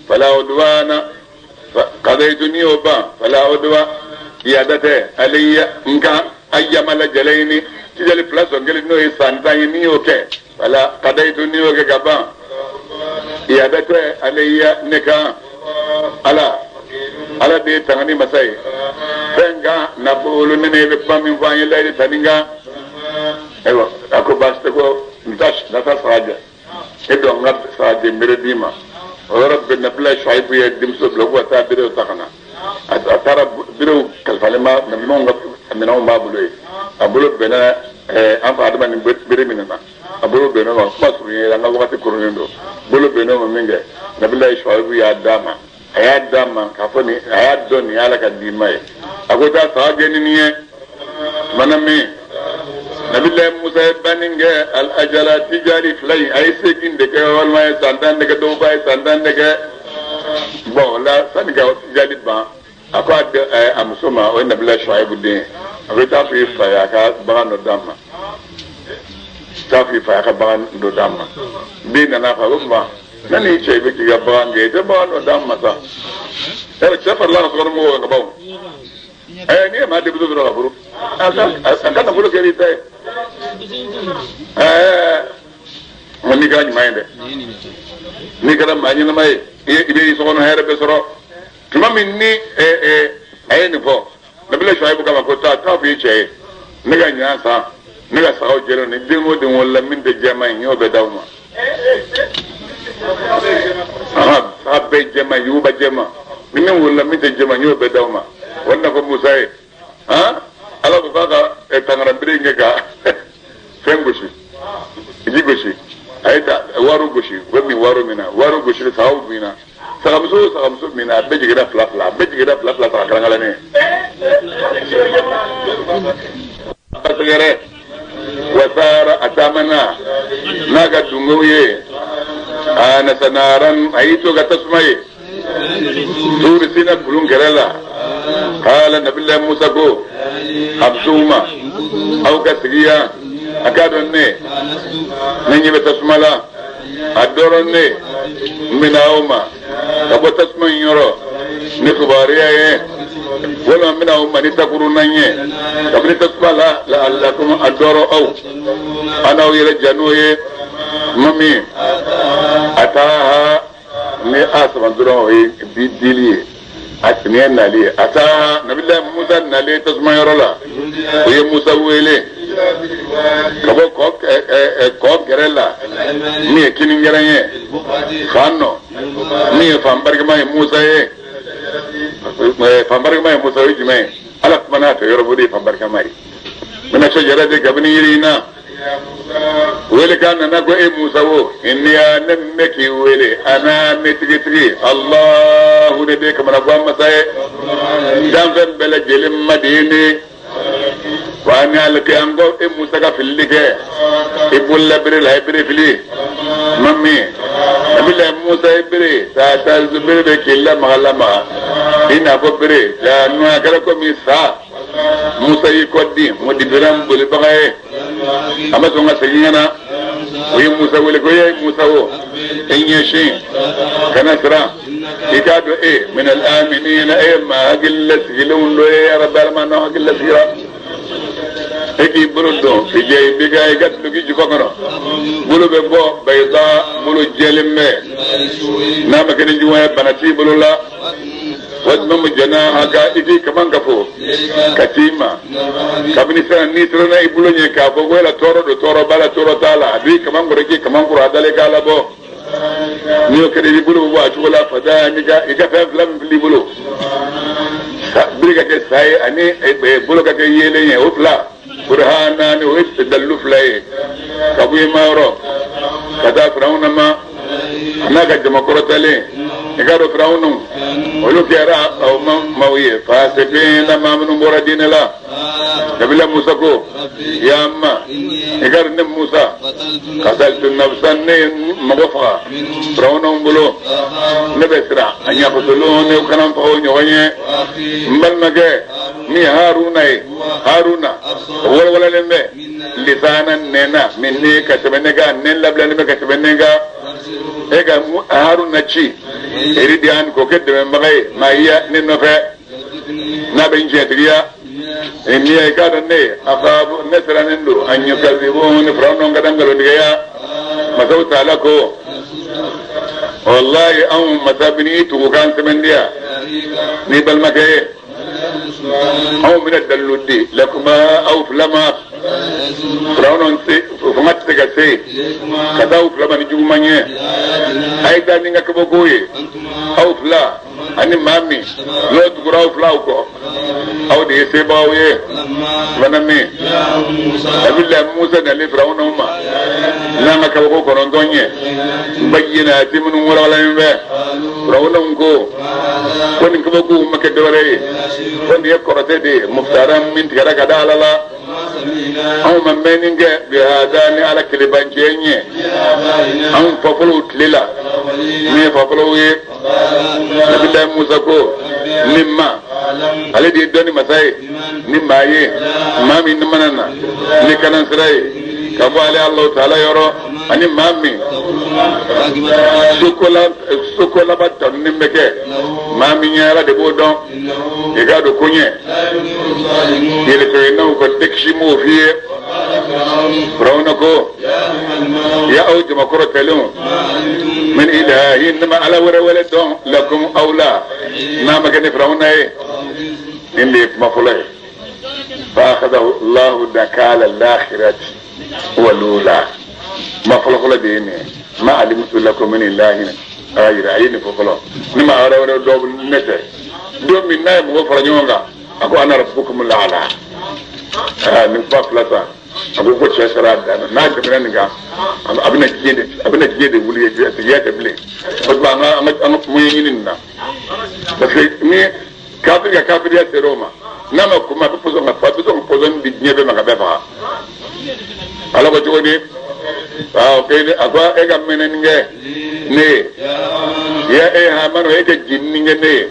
fala udwana qadaytu ni y'o ban fala udwa yada tɛ alayya nka ayyama lajalayni tijali fila sɔn kelen n'o ye san tan ye ni y'o kɛ fala qadaytu ni y'o kɛ ka ban yada tɛ alayya ne kan ala ala de ye tangani masa ye fɛn kan nafolo ne ne bɛ kuma min fɔ an ye layidu tani kan. Ayiwa a ko baasi tɛ ko n taa sara jɛ e dɔn n ka sara jɛ bere d'i ma. O yɔrɔ bɛɛ Nabila Shuayibu ye denmuso bila ko ka taa berew ta ka na. A taara berew kalifalen b'a minɛnw ka minɛnw b'a bolo yen. A bolo bɛnna an fa Adama ni bere min na a bolo bɛnna o ma kuma surunya an ka wagati koronnen don bolo bɛnna o ma min kɛ Nabila Shuayibu y'a d'a ma. A y'a d'a ma k'a fɔ nin a y'a dɔn nin y'Ala ka d'i ma ye. A ko taa saga gɛn ni nin ye. Tumana min Nabilayi Musa ye banni kɛ al-ajala tijali fila in a ye seegin de kɛ walima a ye san tan de kɛ dɔw ko a ye san tan de kɛ. Bon o la sani ka tijali ban a ko a muso ma o ye Nabila Shuayibu den ye a ko i t'a fɔ i fa ye a ka bagan dɔ d'a ma. T'a fɔ i fa ye a ka bagan dɔ d'a ma. Den nana fɔ a ko ma ne n'i cɛ i bɛ k'i ka bagan gɛn i tɛ bagan dɔ d'a ma sa. Yɔrɔ cɛ farila ka sokɔnɔmɔgɔw kan ka ban o. N'i ye maa denmuso sɔrɔ ka furu a ka nafolo kɛra i ta ye. Nka n'i kɛra ɲuman ye dɛ n'i kɛra maa ɲɛnama ye i bɛ i sokɔnɔ hɛrɛ bɛɛ sɔrɔ. Tuma min ni a ye nin fɔ Nabila Shuayibu k'a ma ko taa fɔ i cɛ ye ne ka ɲinan san ne ka sagaw jɛlen ni den o den wolola min tɛ jɛman ye n y'o bɛɛ d'aw ma. Saga bɛɛ jɛman yuguba jɛman ni min wolola min tɛ jɛman n y'o bɛɛ d'aw ma. O na fɔ Musa ye Ala ko k'a ka tangaranbere in kɛ ka fɛn gosi ji gosi a ye waro gosi u bɛ min waro min na waro gosi sagaw min na sagamuso o sagamuso min na a bɛɛ jiginna fila fila a bɛɛ jiginna fila fila saga kalankalanni ye. A sɛgɛrɛ wa Fasara a taamana n'a ka dungew ye a nasanaran a y'i to ka tasuma ye tuuri sina kulun kɛrɛ la kala nabilayi musa ko a bɛ s'u ma aw ka sigi yan a k'a dɔn ne ɲɛ bɛ tasuma la a dɔrɔn ne n bɛna aw ma ka bɔ tasuma in yɔrɔ ni kibaruya ye walima n bɛna aw ma ni takurunan ye kabini tasuma la la'allakum a dɔrɔ aw an n'aw yɛrɛ ja n'o ye tuma min a taa ni a sama dɔrɔn o ye bi dili ye a tun nali ye a taa nabilayi musa nalen tasuma yɔrɔ la o ye musa wele ka bɔ kɔ gɛrɛ la min ye kini gɛrɛ ye fan nɔ min ye fan barikama ye musa ye fan barikama ye musa o ye jumɛn ye ala kumana a fɛ yɔrɔ o de ye fan barikama ye n bɛna sɔjara de kabini yiri in na wele k'a nana ko e musa wo nniya ne min bɛ k'i wele ana ne tigitigi alahu ne de kamanagan masa ye danfɛn bɛɛ lajɛlen ma de ye ne wa ni ala kɛ an ko e musa ka filili kɛ i bolola bere la i bere fili ma min nabila musa i bere taa taa bere bɛ k'i lamaga lamaga i n'a fɔ bere ja nɔ a kɛra komi sa musa y'i kɔ di modibiran bolibaga ye a ma sɔn ka segin ka na o ye musa wele ko ye musa wo e ɲɛsin kana siran i k'a dɔn e min al-aminina e maa hakili lasigilenw dɔ ye yarabi alama n'aw hakili lasigira e k'i bolo don i jɛ i b'i ka i ka duloki juba kɔnɔ bolo bɛ bɔ bayida bolo jɛlen bɛ n'a ma kɛ ni juguya ye bana t'i bolo la wadmum janahaka i k'i kaman ka fo ka t'i ma kabini sisan n'i siranna i bolo ɲɛ k'a fɔ ko yala tɔɔrɔ don tɔɔrɔ b'a la tɔɔrɔ t'a la a b'i kaman kɔrɔ i k'i kaman kɔrɔ a dalen k'a labɔ n'i y'o kɛ i bolo bɛ bɔ a cogo la fada i ka fɛn fila min fili i bolo bere ka kɛ sa ye ani bolo ka kɛ yeelen ye o fila burhana ni o ye dalilu fila ye ka bɔ i ma yɔrɔ ka taa firawuna ma n'a ka jama kɔrɔtalen i k'a dɔn firawunu olu kɛra aw maaw ye fasiqina maa minnu bɔra diinɛ la nabila musa ko ya ma i k'a dɔn ne musa qataltu nafsan ne ye mɔgɔ faga firawunu bolo ne bɛ siran a ɲafasolo ne kana n faga o ɲɔgɔn ye n balimakɛ min ye haruna ye haruna o walawalalen bɛ lisana nɛn na min ne ka tɛmɛ ne kan nɛn labilalen bɛ ka tɛmɛ ne kan e ka haruna ci eridiyan k'o kɛ dɛmɛbaga ye maa iya ne nɔfɛ n'a bɛ n tiɲɛtigiya ni i k'a dɔn ne akhafu ne sirannen don an yukazibuni firawuna ka da nkalontigiya masaw taala ko wallahi anw masa bɛ tugu k'an sɛmɛntiya n'i balimakɛ ye anw bɛna dalilu di lakuma aw fila ma firawuna fanga tɛ se ka se ka taa aw fila ma ni juguman ye a ye taa ni n ka kabako ye aw fila ani maa min n'o tugura aw filaw kɔ aw de ye sebagaw ye fana min nabila musa nalen firawuna ma n'an ka kabako kɔnɔntɔn ye bayyinati minnu walawalalen bɛ firawuna ko ko nin kabakow ma kɛ dɔwɛrɛ ye ko nin ye kɔrɔtɛ de ye muftara min tigɛra ka da ala la anw ma mɛnni kɛ bihada ni ala kelebancɛ ɲɛ anw fafolow tile la min ye fafolow ye nabila musa ko ni ma ale de ye dɔnni masa ye ni maa ye maa min mana na ni kanansira ye ka bɔ ale alahu taala yɔrɔ ani maa min soko laban tanunen bɛ kɛ maa min ye ala de b'o dɔn i k'a dɔn ko ɲɛ yɛlɛfɛnnaw ka dɛkisi m'o f'i ye firawuna ko ya aw jamakɔrɔ tɛlenw min ilahin ne ma ala wɛrɛ wɛrɛ dɔn lakum aw la n'a ma kɛ ni firawuna ye nin de ye kuma fɔlɔ ye fa akhadahu allahu nakala al-akhirati walula kuma fɔlɔ fɔlɔ de ye nin ye ma alimtu lakum min ilahin ghayri a ye nin fɔ fɔlɔ ni ma wɛrɛ wɛrɛ dɔn ne tɛ don min n'a ye mɔgɔ fara ɲɔgɔn kan a ko ana rabbukum al-a'la nin kuma fila ta a ko ko cɛ sera a dan na n'a tɛmɛna nin kan a bɛna diɲɛ de wuli tigiya tɛ bilen o tuma an ka kuma ɲini nin na parce que ni kafiri ka kafiriya sera o ma n'a ma kuma a bɛ pɔsɔn ka a bɛ sɔn ka pɔsɔn di diɲɛ bɛɛ ma ka bɛɛ faga Ala ko cogo di? Waaw kay a ko e ka mɛnɛni kɛ ne ye. Ya e Hamanu e ka jinni kɛ ne ye.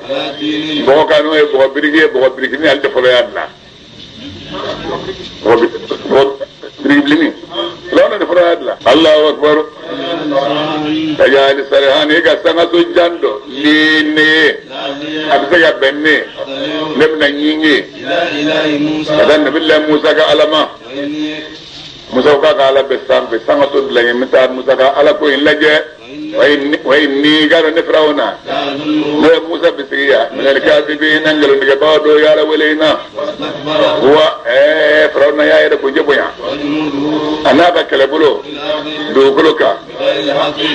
Bɔgɔ kan n'o ye bɔgɔ biriki ye, bɔgɔ biriki ni ale tɛ fɔlɔ y'a dilan. Bɔgɔ biriki bilenni. Firawuna de fɔlɔ y'a dilan. Allahu akbar. Tajali sarihan e ka sangaso jan dɔ li ne ye. A bɛ se ka bɛn ne ye. Ne bɛna ɲinge. Ka taa Nabila Musa ka Ala ma. Musa ko k'a ka Ala bɛ sanfɛ sangaso dilan ye n bɛ taa Musa ka Ala ko in lajɛ. Wa inni ka dɔn ne Firawuna ne ye Musa bisigiya minal kadibina nkalontigɛbagaw dɔ ye Ala wele in na. Wa Firawuna y'a yɛrɛ kunjɛ bonya a n'a ka kɛlɛbolo dugukolo kan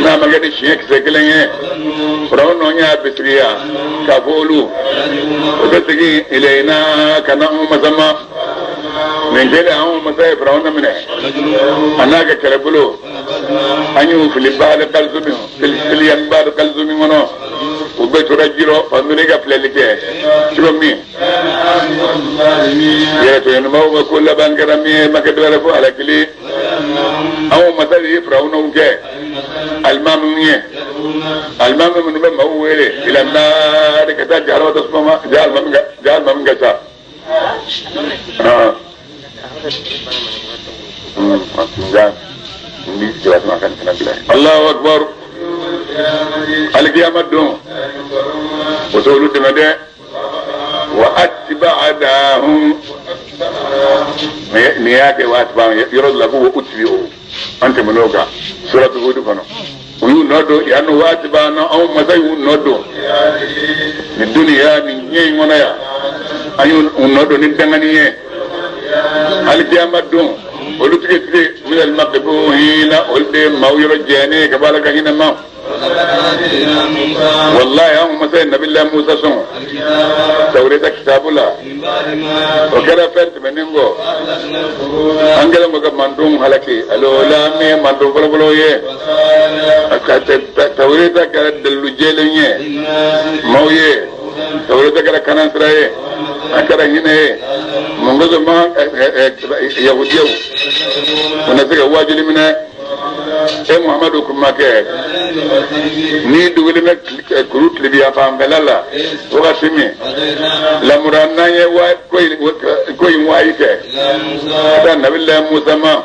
n'a ma kɛ ni siɲɛ kisɛ kelen ye. Firawuna y'a bisigiya k'a fɔ olu o bɛ segin ilayina ka na anw masa ma. Nin kɛlen anw masa ye Firawuna minɛ a n'a ka kɛlɛbolo an y'u fili baali kalizumi filiyan baali kalizumi kɔnɔ u bɛɛ tora ji rɔ fan ka filɛli kɛ cogo min yɛrɛ tɔɲɔnbaw ka ko laban kɛra min ye ma kɛ dɔwɛrɛ fo halakili. Anw masa de ye Firawunaw kɛ alimamiw ye, alimami minnu bɛ maaw wele ila naari ka taa jahanama tasuma ma, ja alimami ka ca. Allahu akbar. Alikiyama don o t'olu dɛmɛ dɛ. Wa atba'nahum nin y'a kɛ wa atba'ahum yɔrɔ dɔ la ko wa utbi'u an tɛmɛn'o kan suratu Hud kɔnɔ. U y'u nɔ don yan nɔ wa atba'nahum anw masa y'u nɔ don nin duniya nin diɲɛ in kɔnɔ yan an y'u nɔ don ni dangani ye. Alikiyama don olu tigɛ tigɛ minal maqbuhina olu de ye maaw yɔrɔ jɛnen ka bɔ Ala ka hinɛ ma. Wallahi anw masa ye Nabila Musa sɔn Tawureta kitabu la o kɛra fɛn tɛmɛnen kɔ an kɛlen kɔ ka mandenw halaki alo la min ye manden fɔlɔfɔlɔ ye Tawureta kɛra dalilu jɛlen ye maaw ye. Tawureta kɛra kanansira ye, a kɛra hinɛ ye. Mun kosɔn ma yahudiyaw u na se ka waajuli minɛ? E Muhamadu kun ma kɛ ni dugulen bɛ kuru tilebiya fanfɛla la wagati min lamura n'an ye ko in waayi kɛ ka taa Nabila Musa ma.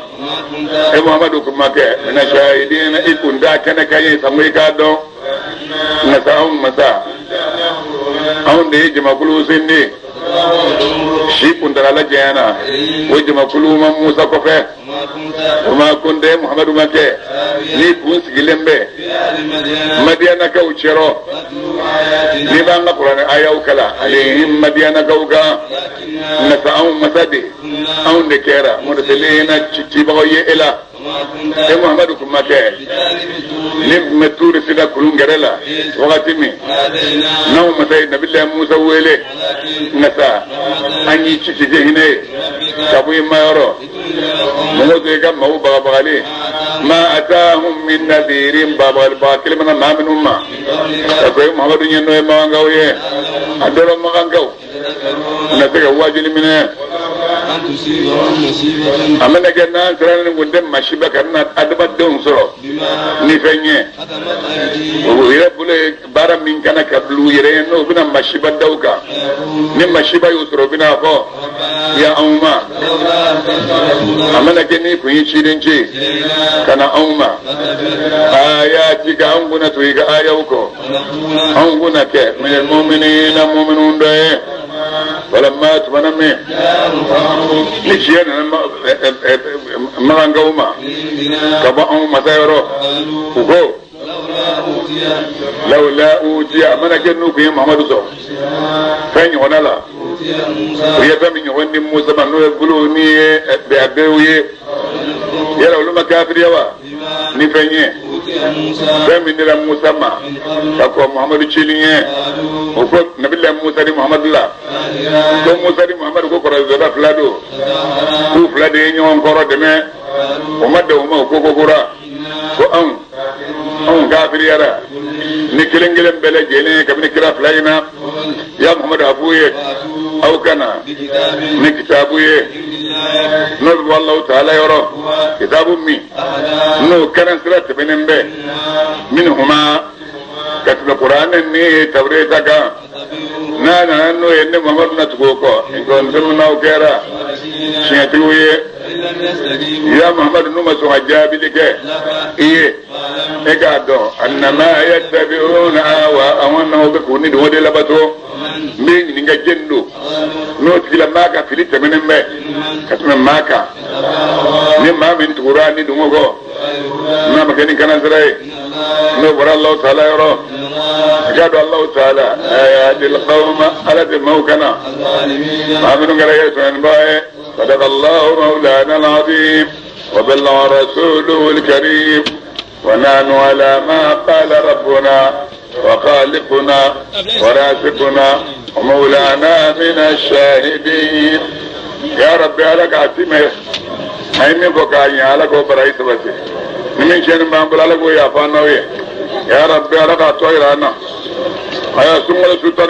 E Muhamadu kun ma kɛ mina shahidina i kun t'a kɛnɛ kan ye sango i k'a dɔn. Nka sa anw masa anw de ye jamakulu sende si kuntagala janyana o jamakulu ma Musa kɔfɛ. O ma kun tɛ Muhamadu ma kɛ ni kun sigilen bɛ Madiyanakaw cɛrɔ n'i b'an ka kuranɛ ayaw kalan alayhim Madiyanakaw kan. Nka sa anw masa de anw de kɛra mursalina cibagaw ye e la. E Muhamadu kun ma kɛ ni tun bɛ tuuri sida kulun gɛrɛ la wagati min n'anw masa ye Nabila Musa wele. Nka sa an y'i ci ci kɛ hinɛ ye ka bɔ i mayɔrɔ mɔgɔw to i ka maaw bagabagali ma atahum min nadirin bagabagalibaga kelen mana maa minnu ma ka fɔ e Muhamadu ɲɛ n'o ye magankaw ye a dɔ la magankaw u na se ka waajuli minɛ. A mana kɛ n'an sera nin kun tɛ masiba ka na adamadenw sɔrɔ ni fɛn ye o yɛrɛ bolo ye baara min kana ka bila u yɛrɛ ye n'o bɛna masiba da u kan. Ni masiba y'u sɔrɔ u bɛna fɔ ya anw ma. A mana kɛ n'i kun ye ciden ci ka na anw ma ayatika anw kunna to i ka ayaw kɔ anw kunna kɛ minal mu'minina mu'minun dɔ ye. Falamma tumana min ni tiɲɛ nana magankaw ma ka bɔ anw masa yɔrɔ u ko lawla utiya a mana kɛ n'u kun ye Muhamadu sɔrɔ fɛn ɲɔgɔnna la u ye fɛn min ɲɔgɔn di Musa ma n'o ye bolow ni ye bɛɛw ye yala olu ma kafiriya wa ni fɛn ye fɛn min dira Musa ma ka kɔn Muhamadu cili ɲɛ. O ko Nabila Musa ni Muhamadu la ko Musa ni Muhamadu ko kɔrɔsɔda fila don k'u fila de ye ɲɔgɔn kɔrɔ dɛmɛ. O ma dan o ma o ko kura ko anw kafiriyara ni kelen kelen bɛɛ lajɛlen ye kabini kira fila in na. Ya Muhamadu a f'u ye aw kana ni kitabu ye N'o bɛ bɔ Alahu taala yɔrɔ kitabu min n'o karansira tɛmɛnen bɛ minhuma ka tɛmɛ kuranɛ ni tawureta kan n'a nana n'o ye ne Muhamadu na tugu o kɔ in kuntum n'aw kɛra tiɲɛtigiw ye ya Muhamadu n'u ma sɔn ka jaabili kɛ i ye e k'a dɔn annama yattabi'una ahwa'ahum n'aw bɛ k'u ni dungɔ de labato n b'i ɲininka jɛni don n'o tigilamaa ka fili tɛmɛnen bɛ ka tɛmɛ maa kan ni maa min tugura ni dungɔ kɔ n'a ma kɛ ni kanansira ye n'o bɔra Alahu taala yɔrɔ i k'a dɔn Alahu taala la yahdil qawma ala tɛ maaw kana maa minnu kɛra yɛrɛ tɔɲɔnibaa ye sadaqa Allahu mawlana al-azim wa balagha rasuluhu al-karim wa nahnu ala ma qala rabbuna wa khaliquna wa raziquna wa mawlana min ash-shahidin ya rabbi ala k'a timɛ a ye min fɔ k'a ɲɛ ala k'o baraji sabati ni min tiɲɛni b'an bolo ala k'o yafa an n'aw ye ya rabbi ala k'a tɔ yira an na aya sunkalo su 19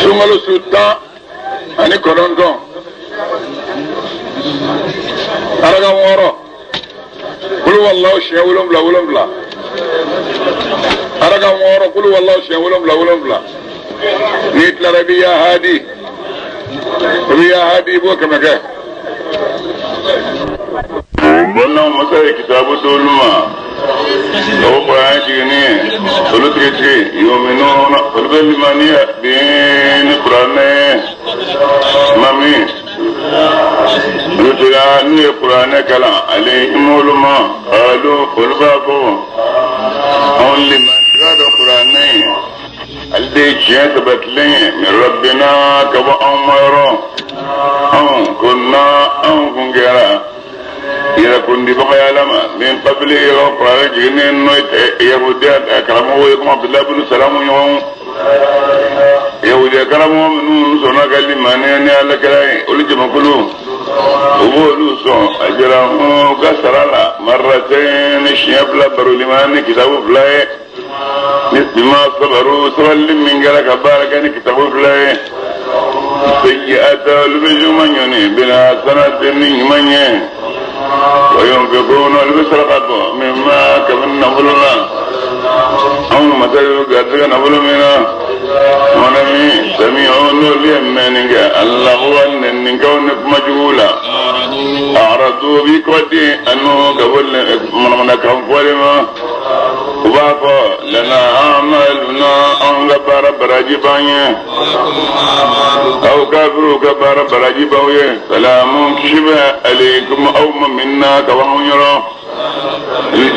sunkalo su 19 araka 6 kulu wallahu siɲɛ 7 7 araka 6 kulu wallahu siɲɛ 7 7 n'i tilara i bɛ ya hadi i bɛ ya hadi i b'o 100 kɛ. Bɔnnaw masa ye kitabu d'olu ma o kuranɛ jiginni ye olu tigitigi yuminuna olu bɛ limaniya bi ni kuranɛ ye ma min olu tila n'u ye kuranɛ kalan alayhim olu ma qalu olu b'a fɔ anw limaniya dɔ kuranɛ ye ale de ye tiɲɛ sabatilen ye min rabbina ka bɔ anw ma yɔrɔ anw kunna anw kun kɛra yɛrɛkundibagaya la ma min qabili yɔrɔ kuranɛ jiginnen n'o ye yahudiya karamɔgɔw ye komi Abudulayi bin Salamu ɲɔgɔn yahudiya karamɔgɔ minnu sɔnna ka limaniya ni ala kira ye olu jamakulu u b'olu sɔn a jira u ka sara la marratayn siɲɛ 2 baroliman ni kitabu 2 ye ni bima sabaru sabali min kɛra ka baara kɛ ni kitabu 2 ye sayyi'ata olu bɛ juguman ɲɔni bil hasanati ni ɲuman ye wa yunfiquna olu bɛ saraka bɔ mimma kabini nafolo la anw masa y'u garisɛgɛ nafolo min na mana min sami'u n'olu ye mɛnni kɛ alahuwa nɛnikaw ni kuma juguw la a'radu b'i kɔ di anu ka bɔ manamanakan fɔli ma u b'a fɔ lana a'maluna anw ka baara baraji b'an ye aw kafiriw ka baara baraji b'aw ye salamu kisi bɛ aleykum aw ma minna ka bɔ anw yɔrɔ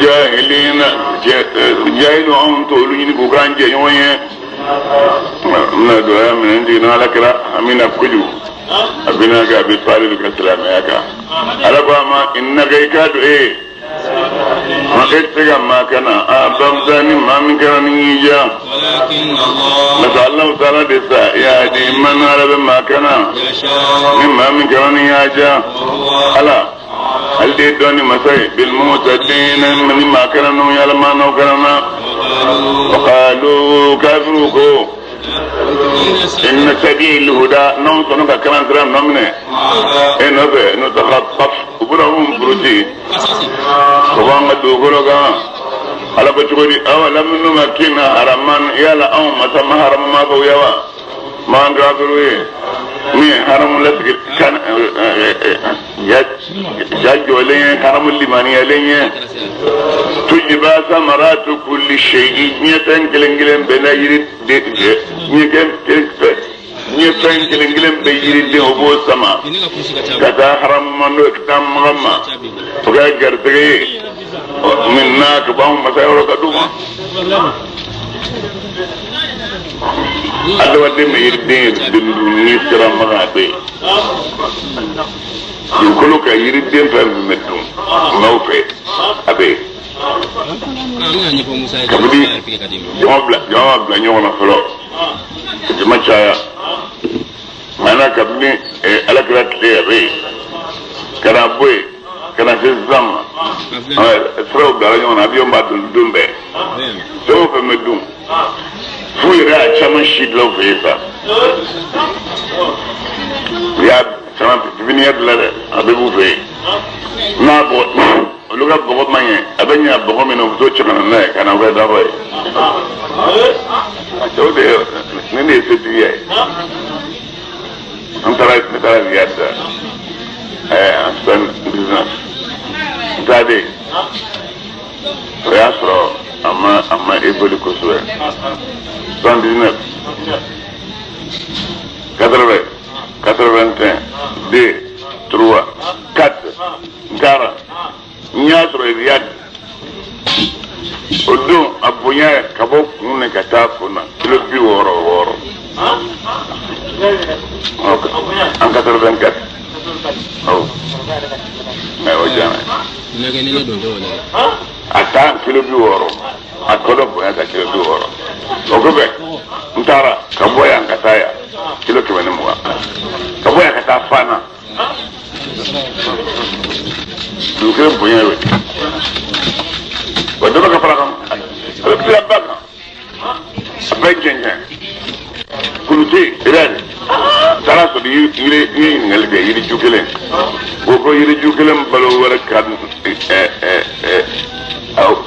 jahilina jahilu anw t'olu ɲini k'u k'an jɛɲɔgɔn ye n bɛna duwaya minɛ n jiginna ala kira amina kojugu a bɛna kɛ a bɛ talibi ka silamɛya kan ala ko a ma innaka i k'a dɔn e ma e tɛ se ka maa kana a bamusa ni maa min kɛra ni y'i diya masa Alahu taala de sa yahdi man ala bɛ maa kana ni maa min kɛra ni y'a diya ala ale de ye dɔnni masa ye bil muhtadin ni maa kɛra n'o ye ala maa n'aw kɛra na wa qalu kafiru ko in nattabi'il huda n'anw sɔnna ka kalan sira nɔ minɛ e nɔfɛ nutakhattaf u bɛna anw buruti ka bɔ an ka dugukolo kan ala ko cogo di awalam numakkin haraman yala anw masa ma haramu ma fɔ ya wa m'an kafiru ye min ye haramu lasigi kan ja jɔlen ye haramu limaniyalen ye tujiba samaratu kulli shay'in diɲɛ fɛn kelen kelen bɛɛ na yiri diɲɛ fɛn kelen kelen bɛ yiriden o b'o sama ka taa haramu ma n'o ye ka taa maga ma o kɛ garisɛgɛ ye min na ka bɔ anw masa yɔrɔ ka d'u ma adamaden bɛ yiriden den dun n'i sera maga a bɛ yen dugukolo ka yiriden fɛn fɛn bɛ dun maaw fɛ a bɛ yen kabini jama bila jama bila ɲɔgɔn na fɔlɔ jama caya maana kabini ala kira tile a bɛ yen ka na bɔ yen ka na se sisan ma siraw bilara ɲɔgɔn na avion b'a dun don bɛɛ fɛn o fɛn bɛ dun f'u yɛrɛ y'a caman si dilan u fɛ yen sa. y'a sama pépinière de la dɛ, a bɛɛ b'u fɛ yen. N'a bɔ olu ka bɔgɔ man ɲɛ, a bɛ ɲɛ bɔgɔ min na, u bɛ t'o cɛ ka na n'a ye ka na o kɛ dabɔ ye. O de ye ne de ye setigiya ye. An taara ne taara Riyad en 79, n taalen o y'a sɔrɔ a ma évolué kosɛbɛ. 79, 80, 81, 2, 3, 4, n taara n y'a sɔrɔ Riyad o don, a bonya ka bɔ kun na ka taa kun na kilo 66 en 84. Awɔ, mais o diyara n ye. A taa kilo 60, a kɔdɔ bonya ta kilo 60. O kɔfɛ n taara ka bɔ yan ka taa yan kilo 120, ka bɔ yan ka taa Fana, dugu kelen bonya y'o ye. O dɔ bɛ ka fara kan, a bɛ tila ba kan, a bɛɛ jɛnjɛn kulute yɛrɛ taara sɔrɔ yiri yiri ye ɲininkali kɛ yiriju kelen o ko yiriju kelen balo wɛrɛ ka ɛ ɛ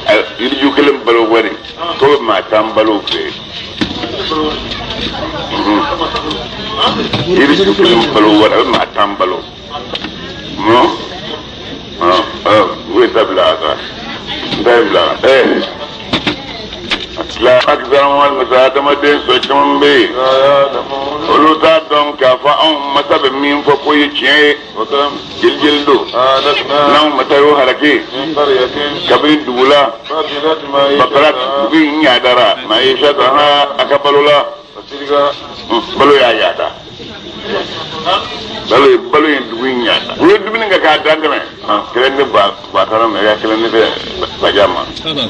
ɛ yiriju kelen balo wɛrɛ ko bɛ maa tan balo fɛ yen, yiriju kelen balo wɛrɛ a bɛ maa tan balo mɔ u ye ta bila a kan, n ta ye bila a kan. La akisara masa adamaden sɔ caman bɛ yen, olu t'a dɔn k'a fɔ anw masa bɛ min fɔ k'o ye tiɲɛ ye. Jeli jeli don n'anw masa y'o halaki kabini dugu la bakara, dugu in ɲadara maa ye sata ha a ka balo la, balo y'a yada, balo ye balo ye dugu in ɲada. U ye dumuni kɛ k'a dan tɛmɛ, kelen ne ba ba taara mɛ kelen ne bɛ baja ma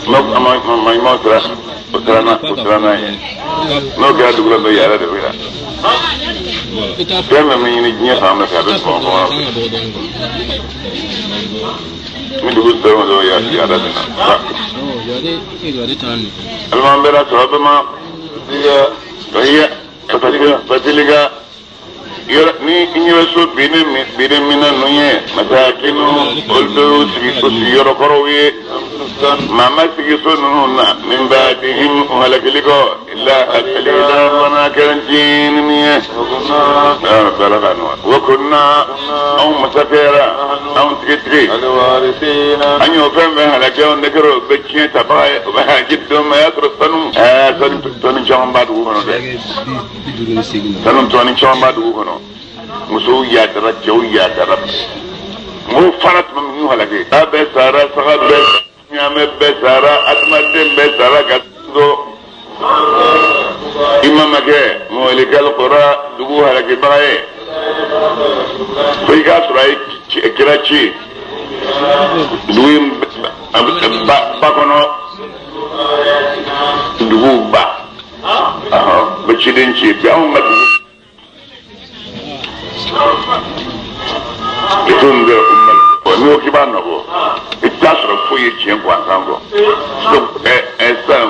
ma ma ɲuman sera o sera n'a o sera n'a ye. N'o kɛra dugu la bɛ yɛrɛ de bɛ na fɛn fɛn bɛ ɲini diɲɛ fan bɛɛ fɛ, a bɛ sɔn kɔnɔ ni dugu sera ma dɔrɔn yada bɛ na. Alima bɛɛ la sɔrɔ bɛɛ ma fatilika yɔrɔ ni i ɲɛ bɛ so binni binni min na ninnu ye masakinu, olu bɛ y'u sigi o sigiyɔrɔ kɔrɔw ye. Maa ma sigi so ninnu na min b'a di halakili kɔ illa alila fana kɛra ncinin min ye ala ka nɔgɔ wa kunna anw masakɛra anw tigitigi an y'o fɛn fɛn halaki, anw de kɛra o bɛ tiɲɛ tabaga ye, o bɛ halaki don ma y'a sɔrɔ sanu sanu tɔni caman b'a dugu kɔnɔ dɛ, sanu tɔni caman b'a dugu kɔnɔ. Musow yadara, cɛw yadara, mɔgɔw fara tuma min y'u halaki, a bɛɛ sara, saga bɛɛ ɲaamɛ bɛɛ sara, adamaden bɛɛ sara ka so. I ma ma kɛ mɔlikali kɔrɔ dugu halakibaga ye fo i k'a sɔrɔ a ye kira ci dugu in ba kɔnɔ, dugu ba bɛ ciden ci bi anw ka dugu itun bɛ n'i ko k'i b'a nɔbɔ, i t'a sɔrɔ foyi ye tiɲɛ gansan kɔ. Sisan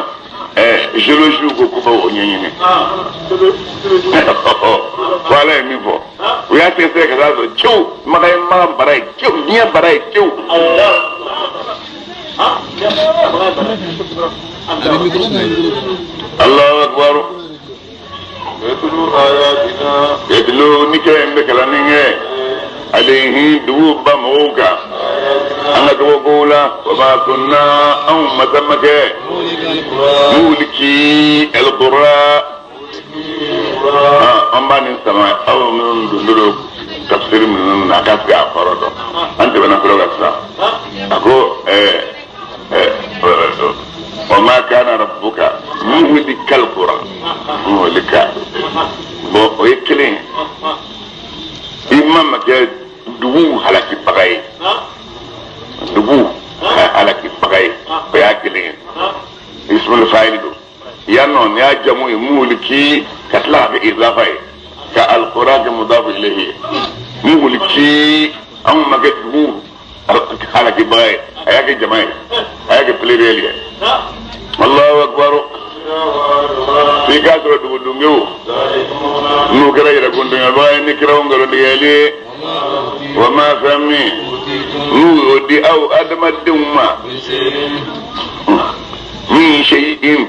géologie ko k'u bɛ o ɲɛɲini ko ala ye min fɔ, u y'a sɛgɛsɛgɛ ka taa sɔrɔ cew maga ye maga bara ye cew diɲɛ bara ye cew. Allahu akbar. Yatlu ni kɛ n bɛ kalanni kɛ alayhi dugu ba mɔgɔw kan an ka dɔgɔkow la wa ma kunna anw masa ma kɛ muliki alqura. An b'a nin sama aw minnu don don tafsiri minnu na a ka sigi a kɔrɔ dɔn. An tɛmɛna fɔlɔ ka sisan a ko wa ma kana rabbuka muhlikal qura muhlika. Bon, o ye kelen ye, i ma ma kɛ dugu halakibaga ye, dugu halakibaga ye, o y'a kelen ye. Ismail fayili don yan nɔ, nin y'a jamu ye muliki ka tila ka kɛ izafa ye ka alqura kɛ mudafu ilayhi ye. Muliki anw ma kɛ dugu halakibaga ye, a y'a kɛ jama ye, a y'a kɛ pluriel ye. Allahu akbar. F'i k'a sɔrɔ dugudungew N'o kɛra yɛrɛkuntɔɲɔbaga ye ni kiraw nkalontigɛli ye wa ma fɛn min n'u y'o di aw adamadenw ma min shay'in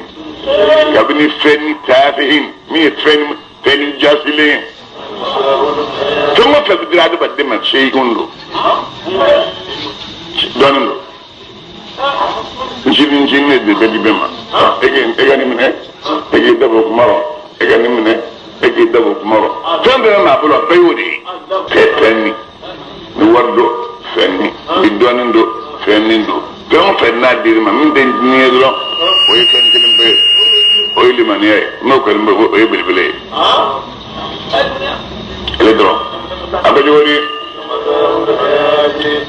kabini fɛn ni taafihin min ye fɛn ni jasilen ye fɛn o fɛn bɛ dira adamaden ma shay'un don dɔɔnin don ncinin de bɛ di bɛɛ ma e ka nin minɛ e k'i dabɔ kuma rɔ e ka nin minɛ e k'i dabɔ kuma rɔ fɛn bɛɛ maa bolo a bɛɛ y'o de ye fɛn ni ni wari don fɛn ni ni dɔɔnin don fɛn ni don fɛn o fɛn n'a dir'i ma min tɛ nin ye dɔrɔn o ye fɛn kelen pe ye o ye limaniya ye n'o kɔni bɛ o ye belebele ye ale dɔrɔn a bɛ cogo di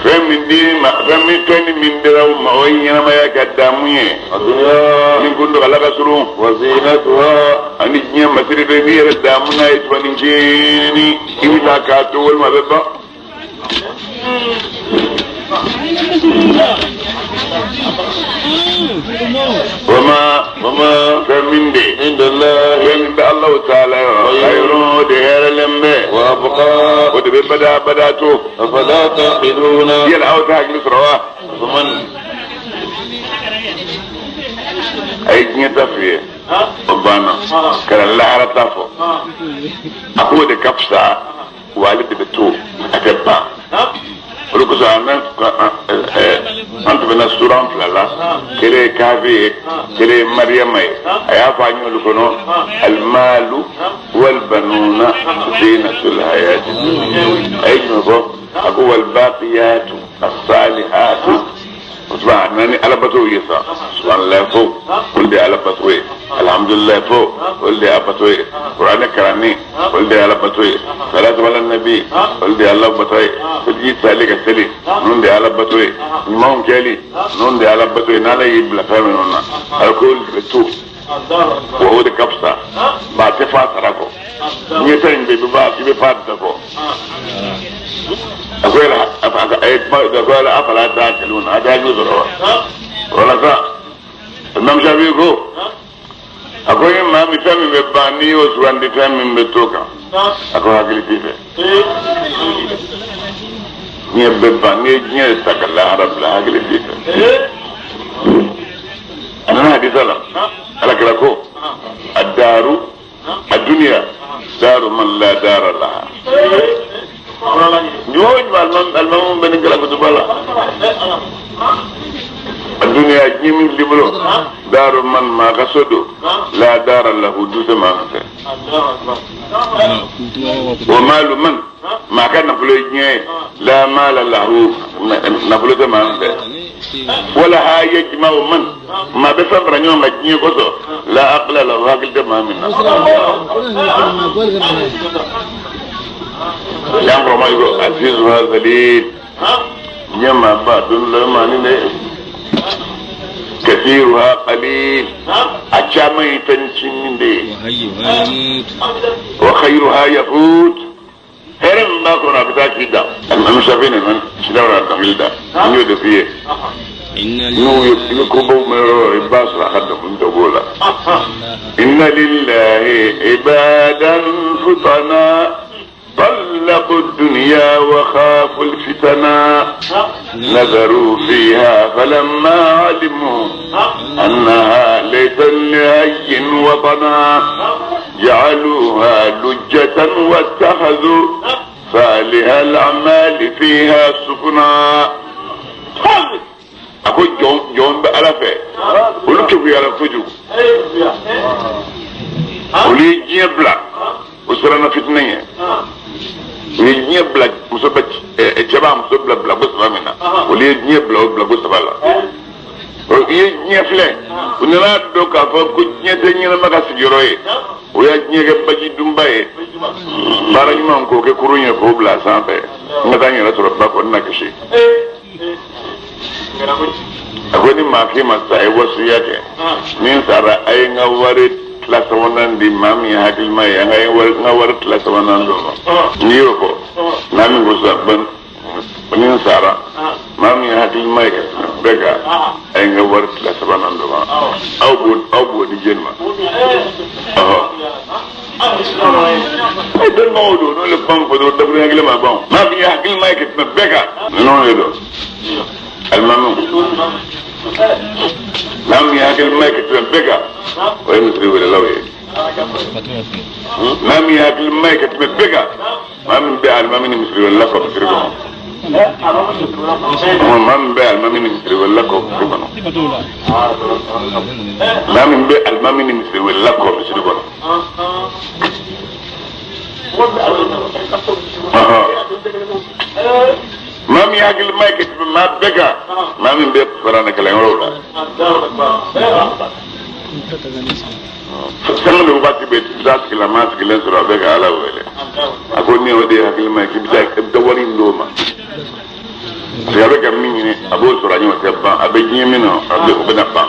fɛn min di ma fɛn min fɛn ni min dira o ma o ye ɲɛnamaya ka daamu ye min kun don ala ka surun ani diɲɛ masiri bɛ n'i yɛrɛ daamu n'a ye tuma ni cɛni i bɛ taa k'a to walima a bɛ ban. Wama fɛn min de fɛn min bɛ Alahu taala yɔrɔ khayirun de hɛrɛlen bɛ o de bɛ bada bada to yala aw tɛ hakili sɔrɔ wa a ye diɲɛ ta f'i ye o banna ka na lahara ta fɔ a k'o de ka fisa wa ale de bɛ to a tɛ ban o de kosɔn an tɛmɛna suran fila la kelen ye kafi ye kelen ye mariyama ye a y'a fɔ an y'olu kɔnɔ alimalu walibanuna zinatul hayati a ye jumɛn fɔ a ko walibaqiyatu asalihatu o tuma a nana ni alabato ye sa subhanallah fo olu de ye alabato ye alhamdulilayi fo olu de ye abato ye kuranɛ kalanni olu de ye alabato ye salatu ala nabi olu de ye alabato ye koji tali ka seli ninnu de ye alabato ye ɲumanw kɛli ninnu de ye alabato ye n'ala y'i bila fɛn minnu na a ko olu de bɛ to wa o de ka fisa maa tɛ fa sara kɔ ɲɛta in bɛ i bɛ fa da kɔ a ko yala a ye kuma a ko yala a fala t'a kɛlɛ na a t'a hakili sɔrɔ wa walasa Imam Shafi ko a ko ni maa min fɛn min bɛ ban n'i y'o sugandi fɛn min bɛ to kan a ko hakili t'i fɛ diɲɛ bɛ ban n'i ye diɲɛ ta ka lahara bila hakili t'i fɛ a nana hadisa la ala kira ko a daaru a duniya daaru man la daara laha juma o juma alimamu bɛ nin kalan kutuba la a duniya diɲɛ min fil'i bolo daaru man maa ka so don la daara lahu du tɛ maa min fɛ wa maalu man maa ka nafolo ye diɲɛ ye la maala lahu nafolo tɛ maa min fɛ wala ha yajma'u man maa bɛ fɛn fara ɲɔgɔn kan diɲɛ kosɔn la aqla lahu hakili tɛ maa min na yan kɔrɔma yi ko azizuha zalil diɲɛ maa ba don dɔ maa ni dɛ kathiruha qalil a caman ye fɛn cinin de ye wa khayruha yafut hɛrɛ min b'a kɔnɔ a bɛ taa k'i dan Imam Shafi nana sida la dɔnkili da n y'o de f'i ye n'u ye i bɛ kobaw mɛn yɔrɔ o yɔrɔ i b'a sɔrɔ a ka dɔnkili dɔ b'o la inna lillahi ibadan futana طلقوا الدنيا وخافوا الفتنا نظروا فيها فلما علموا أنها ليس لحي وطنا جعلوها لجة واتخذوا صالح الأعمال فيها سفنا أقول جون جون بألفة ولو في على فجو ولي جيبلا وسرنا فتنة u ye diɲɛ bila muso bɛ cɛ b'a muso bila bilako saba min na olu ye diɲɛ bila o bilako saba la i ye diɲɛ filɛ u nana dɔn k'a fɔ ko diɲɛ tɛ ɲɛnama ka sigiyɔrɔ ye o y'a diɲɛ kɛ baji dunba ye baara ɲuman k'o kɛ kurun ye k'o bila a sanfɛ n ka taa n yɛrɛ sɔrɔ ba kɔ n na kisi a ko ni maa k'i ma sa a ye wasuya kɛ ni n sara a ye n ka wari tila sabanan di maa min ye hakilima ye an ka n ka wari tila sabanan d'o ma n'i y'o fɔ n'a min ko sisan ban ni n sara maa min ye hakilima ye ka tɛmɛ bɛɛ kan a ye n ka wari tila sabanan d'o ma aw b'o di jɛni ma ɔhɔ. Dɔnnibagaw don n'olu ye kuma min fɔ dɔrɔn dakuruɲɛ kelen ma ban maa min ye hakilima ye ka tɛmɛ bɛɛ kan ninnu de don alimamiw maa min ye hakilima ye ka tɛmɛ bɛɛ kan o ye misiri welelaw ye maa min ye hakilima ye ka tɛmɛ bɛɛ kan maa min bɛ alimami ni misiri welela kɔ misiri kɔnɔ maa min bɛ alimami ni misiri welela kɔ misiri kɔnɔ maa min bɛ alimami ni misiri welela kɔ misiri kɔnɔ maa min hakilima ye ka tɛmɛ maa bɛɛ kan maa min bɛ kuranɛ kalanyɔrɔw la sanga ni waati bɛɛ i bɛ taa tigilama sigilen sɔrɔ a bɛ ka Ala wele a ko ni o de ye hakilima ye k'i bɛ taa i bɛ taa wari in d'o ma parce que a bɛ ka min ɲini a b'o sɔrɔ a ɲɛ o tɛ ban a bɛ diɲɛ min na a bɛ o bɛna ban.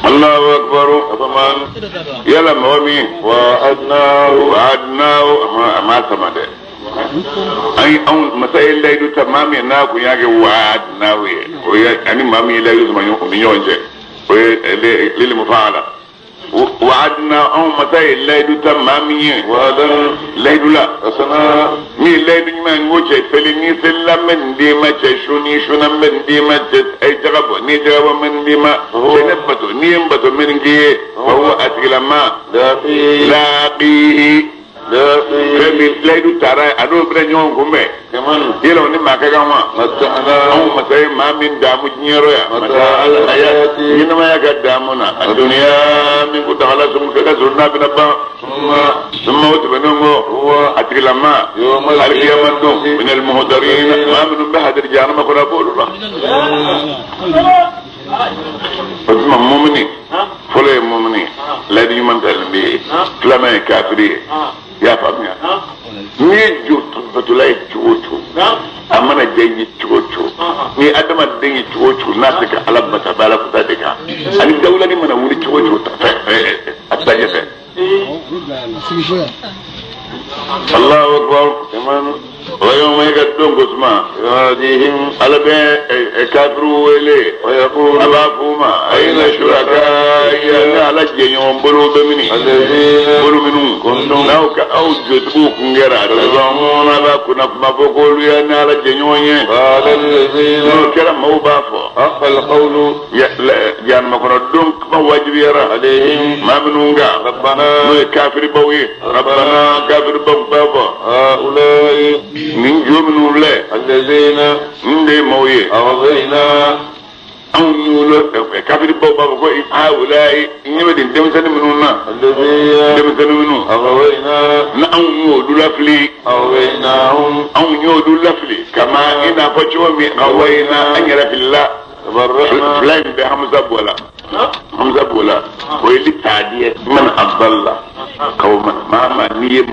Allahu akbar afaman yala mɔgɔ min wa'adnahu wa'adnahu a ma sama dɛ an ye anw masa ye layidu ta maa min n'a kun y'a kɛ wa'adnahu ye o ye ani maa min ye layidu sama o ni ɲɔgɔn cɛ o ye lili mufaala wa'adna anw masa ye layidu ta maa min ye layidu la min ye layidu ɲuman ye n ko cɛ seli n'i selila n bɛ nin d'i ma cɛ sun n'i sunna n bɛ nin d'i ma cɛ a ye jaga bɔ n'i ye jaga bɔ n bɛ nin d'i ma cɛ ne bato n'i ye n bato n bɛ nin k'i ye wa huwa a tigilama laaqihi fɛn min layidu taara a n'o bɛna ɲɔgɔn kunbɛn yala o ni maa ka kan wa anw masa ye maa min daamu diɲɛyɔrɔ yan ɲɛnamaya ka daamu na a duniya min kuntagala surun ka surun n'a bɛna ban summa o tɛmɛnen kɔ a tigilama alikiyama don minal muhdarin maa minnu bɛ hadiri jahanama kɔnɔ a b'olu la o tuma mumini fɔlɔ ye mumini layidu ɲuman talen bɛ ye filanan ye kafiri ye i y'a faamuya n'i ye jo batola ye cogo o cogo a mana diya i ye cogo o cogo ni adamaden ye cogo o cogo n'a tɛ ka ala bato a bɛ ala kuta de kan ani dawulani mana wuli cogo o cogo a tɛ taa ɲɛfɛ. Allahu akbar wa yawma i ka don ko suma ala bɛ kafiriw wele a b'a f'u ma ayina shuraka'iya ne ala jɛɲɔgɔn bolo bɛ mini bolo minnu n'aw ka aw jotigiw kun kɛra tazumuna b'a kunna kuma fɔ k'olu ye ne ala jɛɲɔgɔn ye n'o kɛra maaw b'a fɔ jahanama kɔnɔ don kuma wajibiyara maa minnu kan n'o ye kafiribaw ye rabbana kafiribaw b'a fɔ nin jo minnu filɛ nin de ye maaw ye anw y'olu kafiribaw b'a fɔ ko haulayi ɲɛ bɛ nin denmisɛnnin minnu na denmisɛnnin minnu na anw y'olu lafili anw y'olu lafili kama i n'a fɔ cogo min aghwayna an yɛrɛ filila fila in bɛ hamza bɔ la hamza bɔ la o ye li taadiya man adalla qawman maa maa n'i ye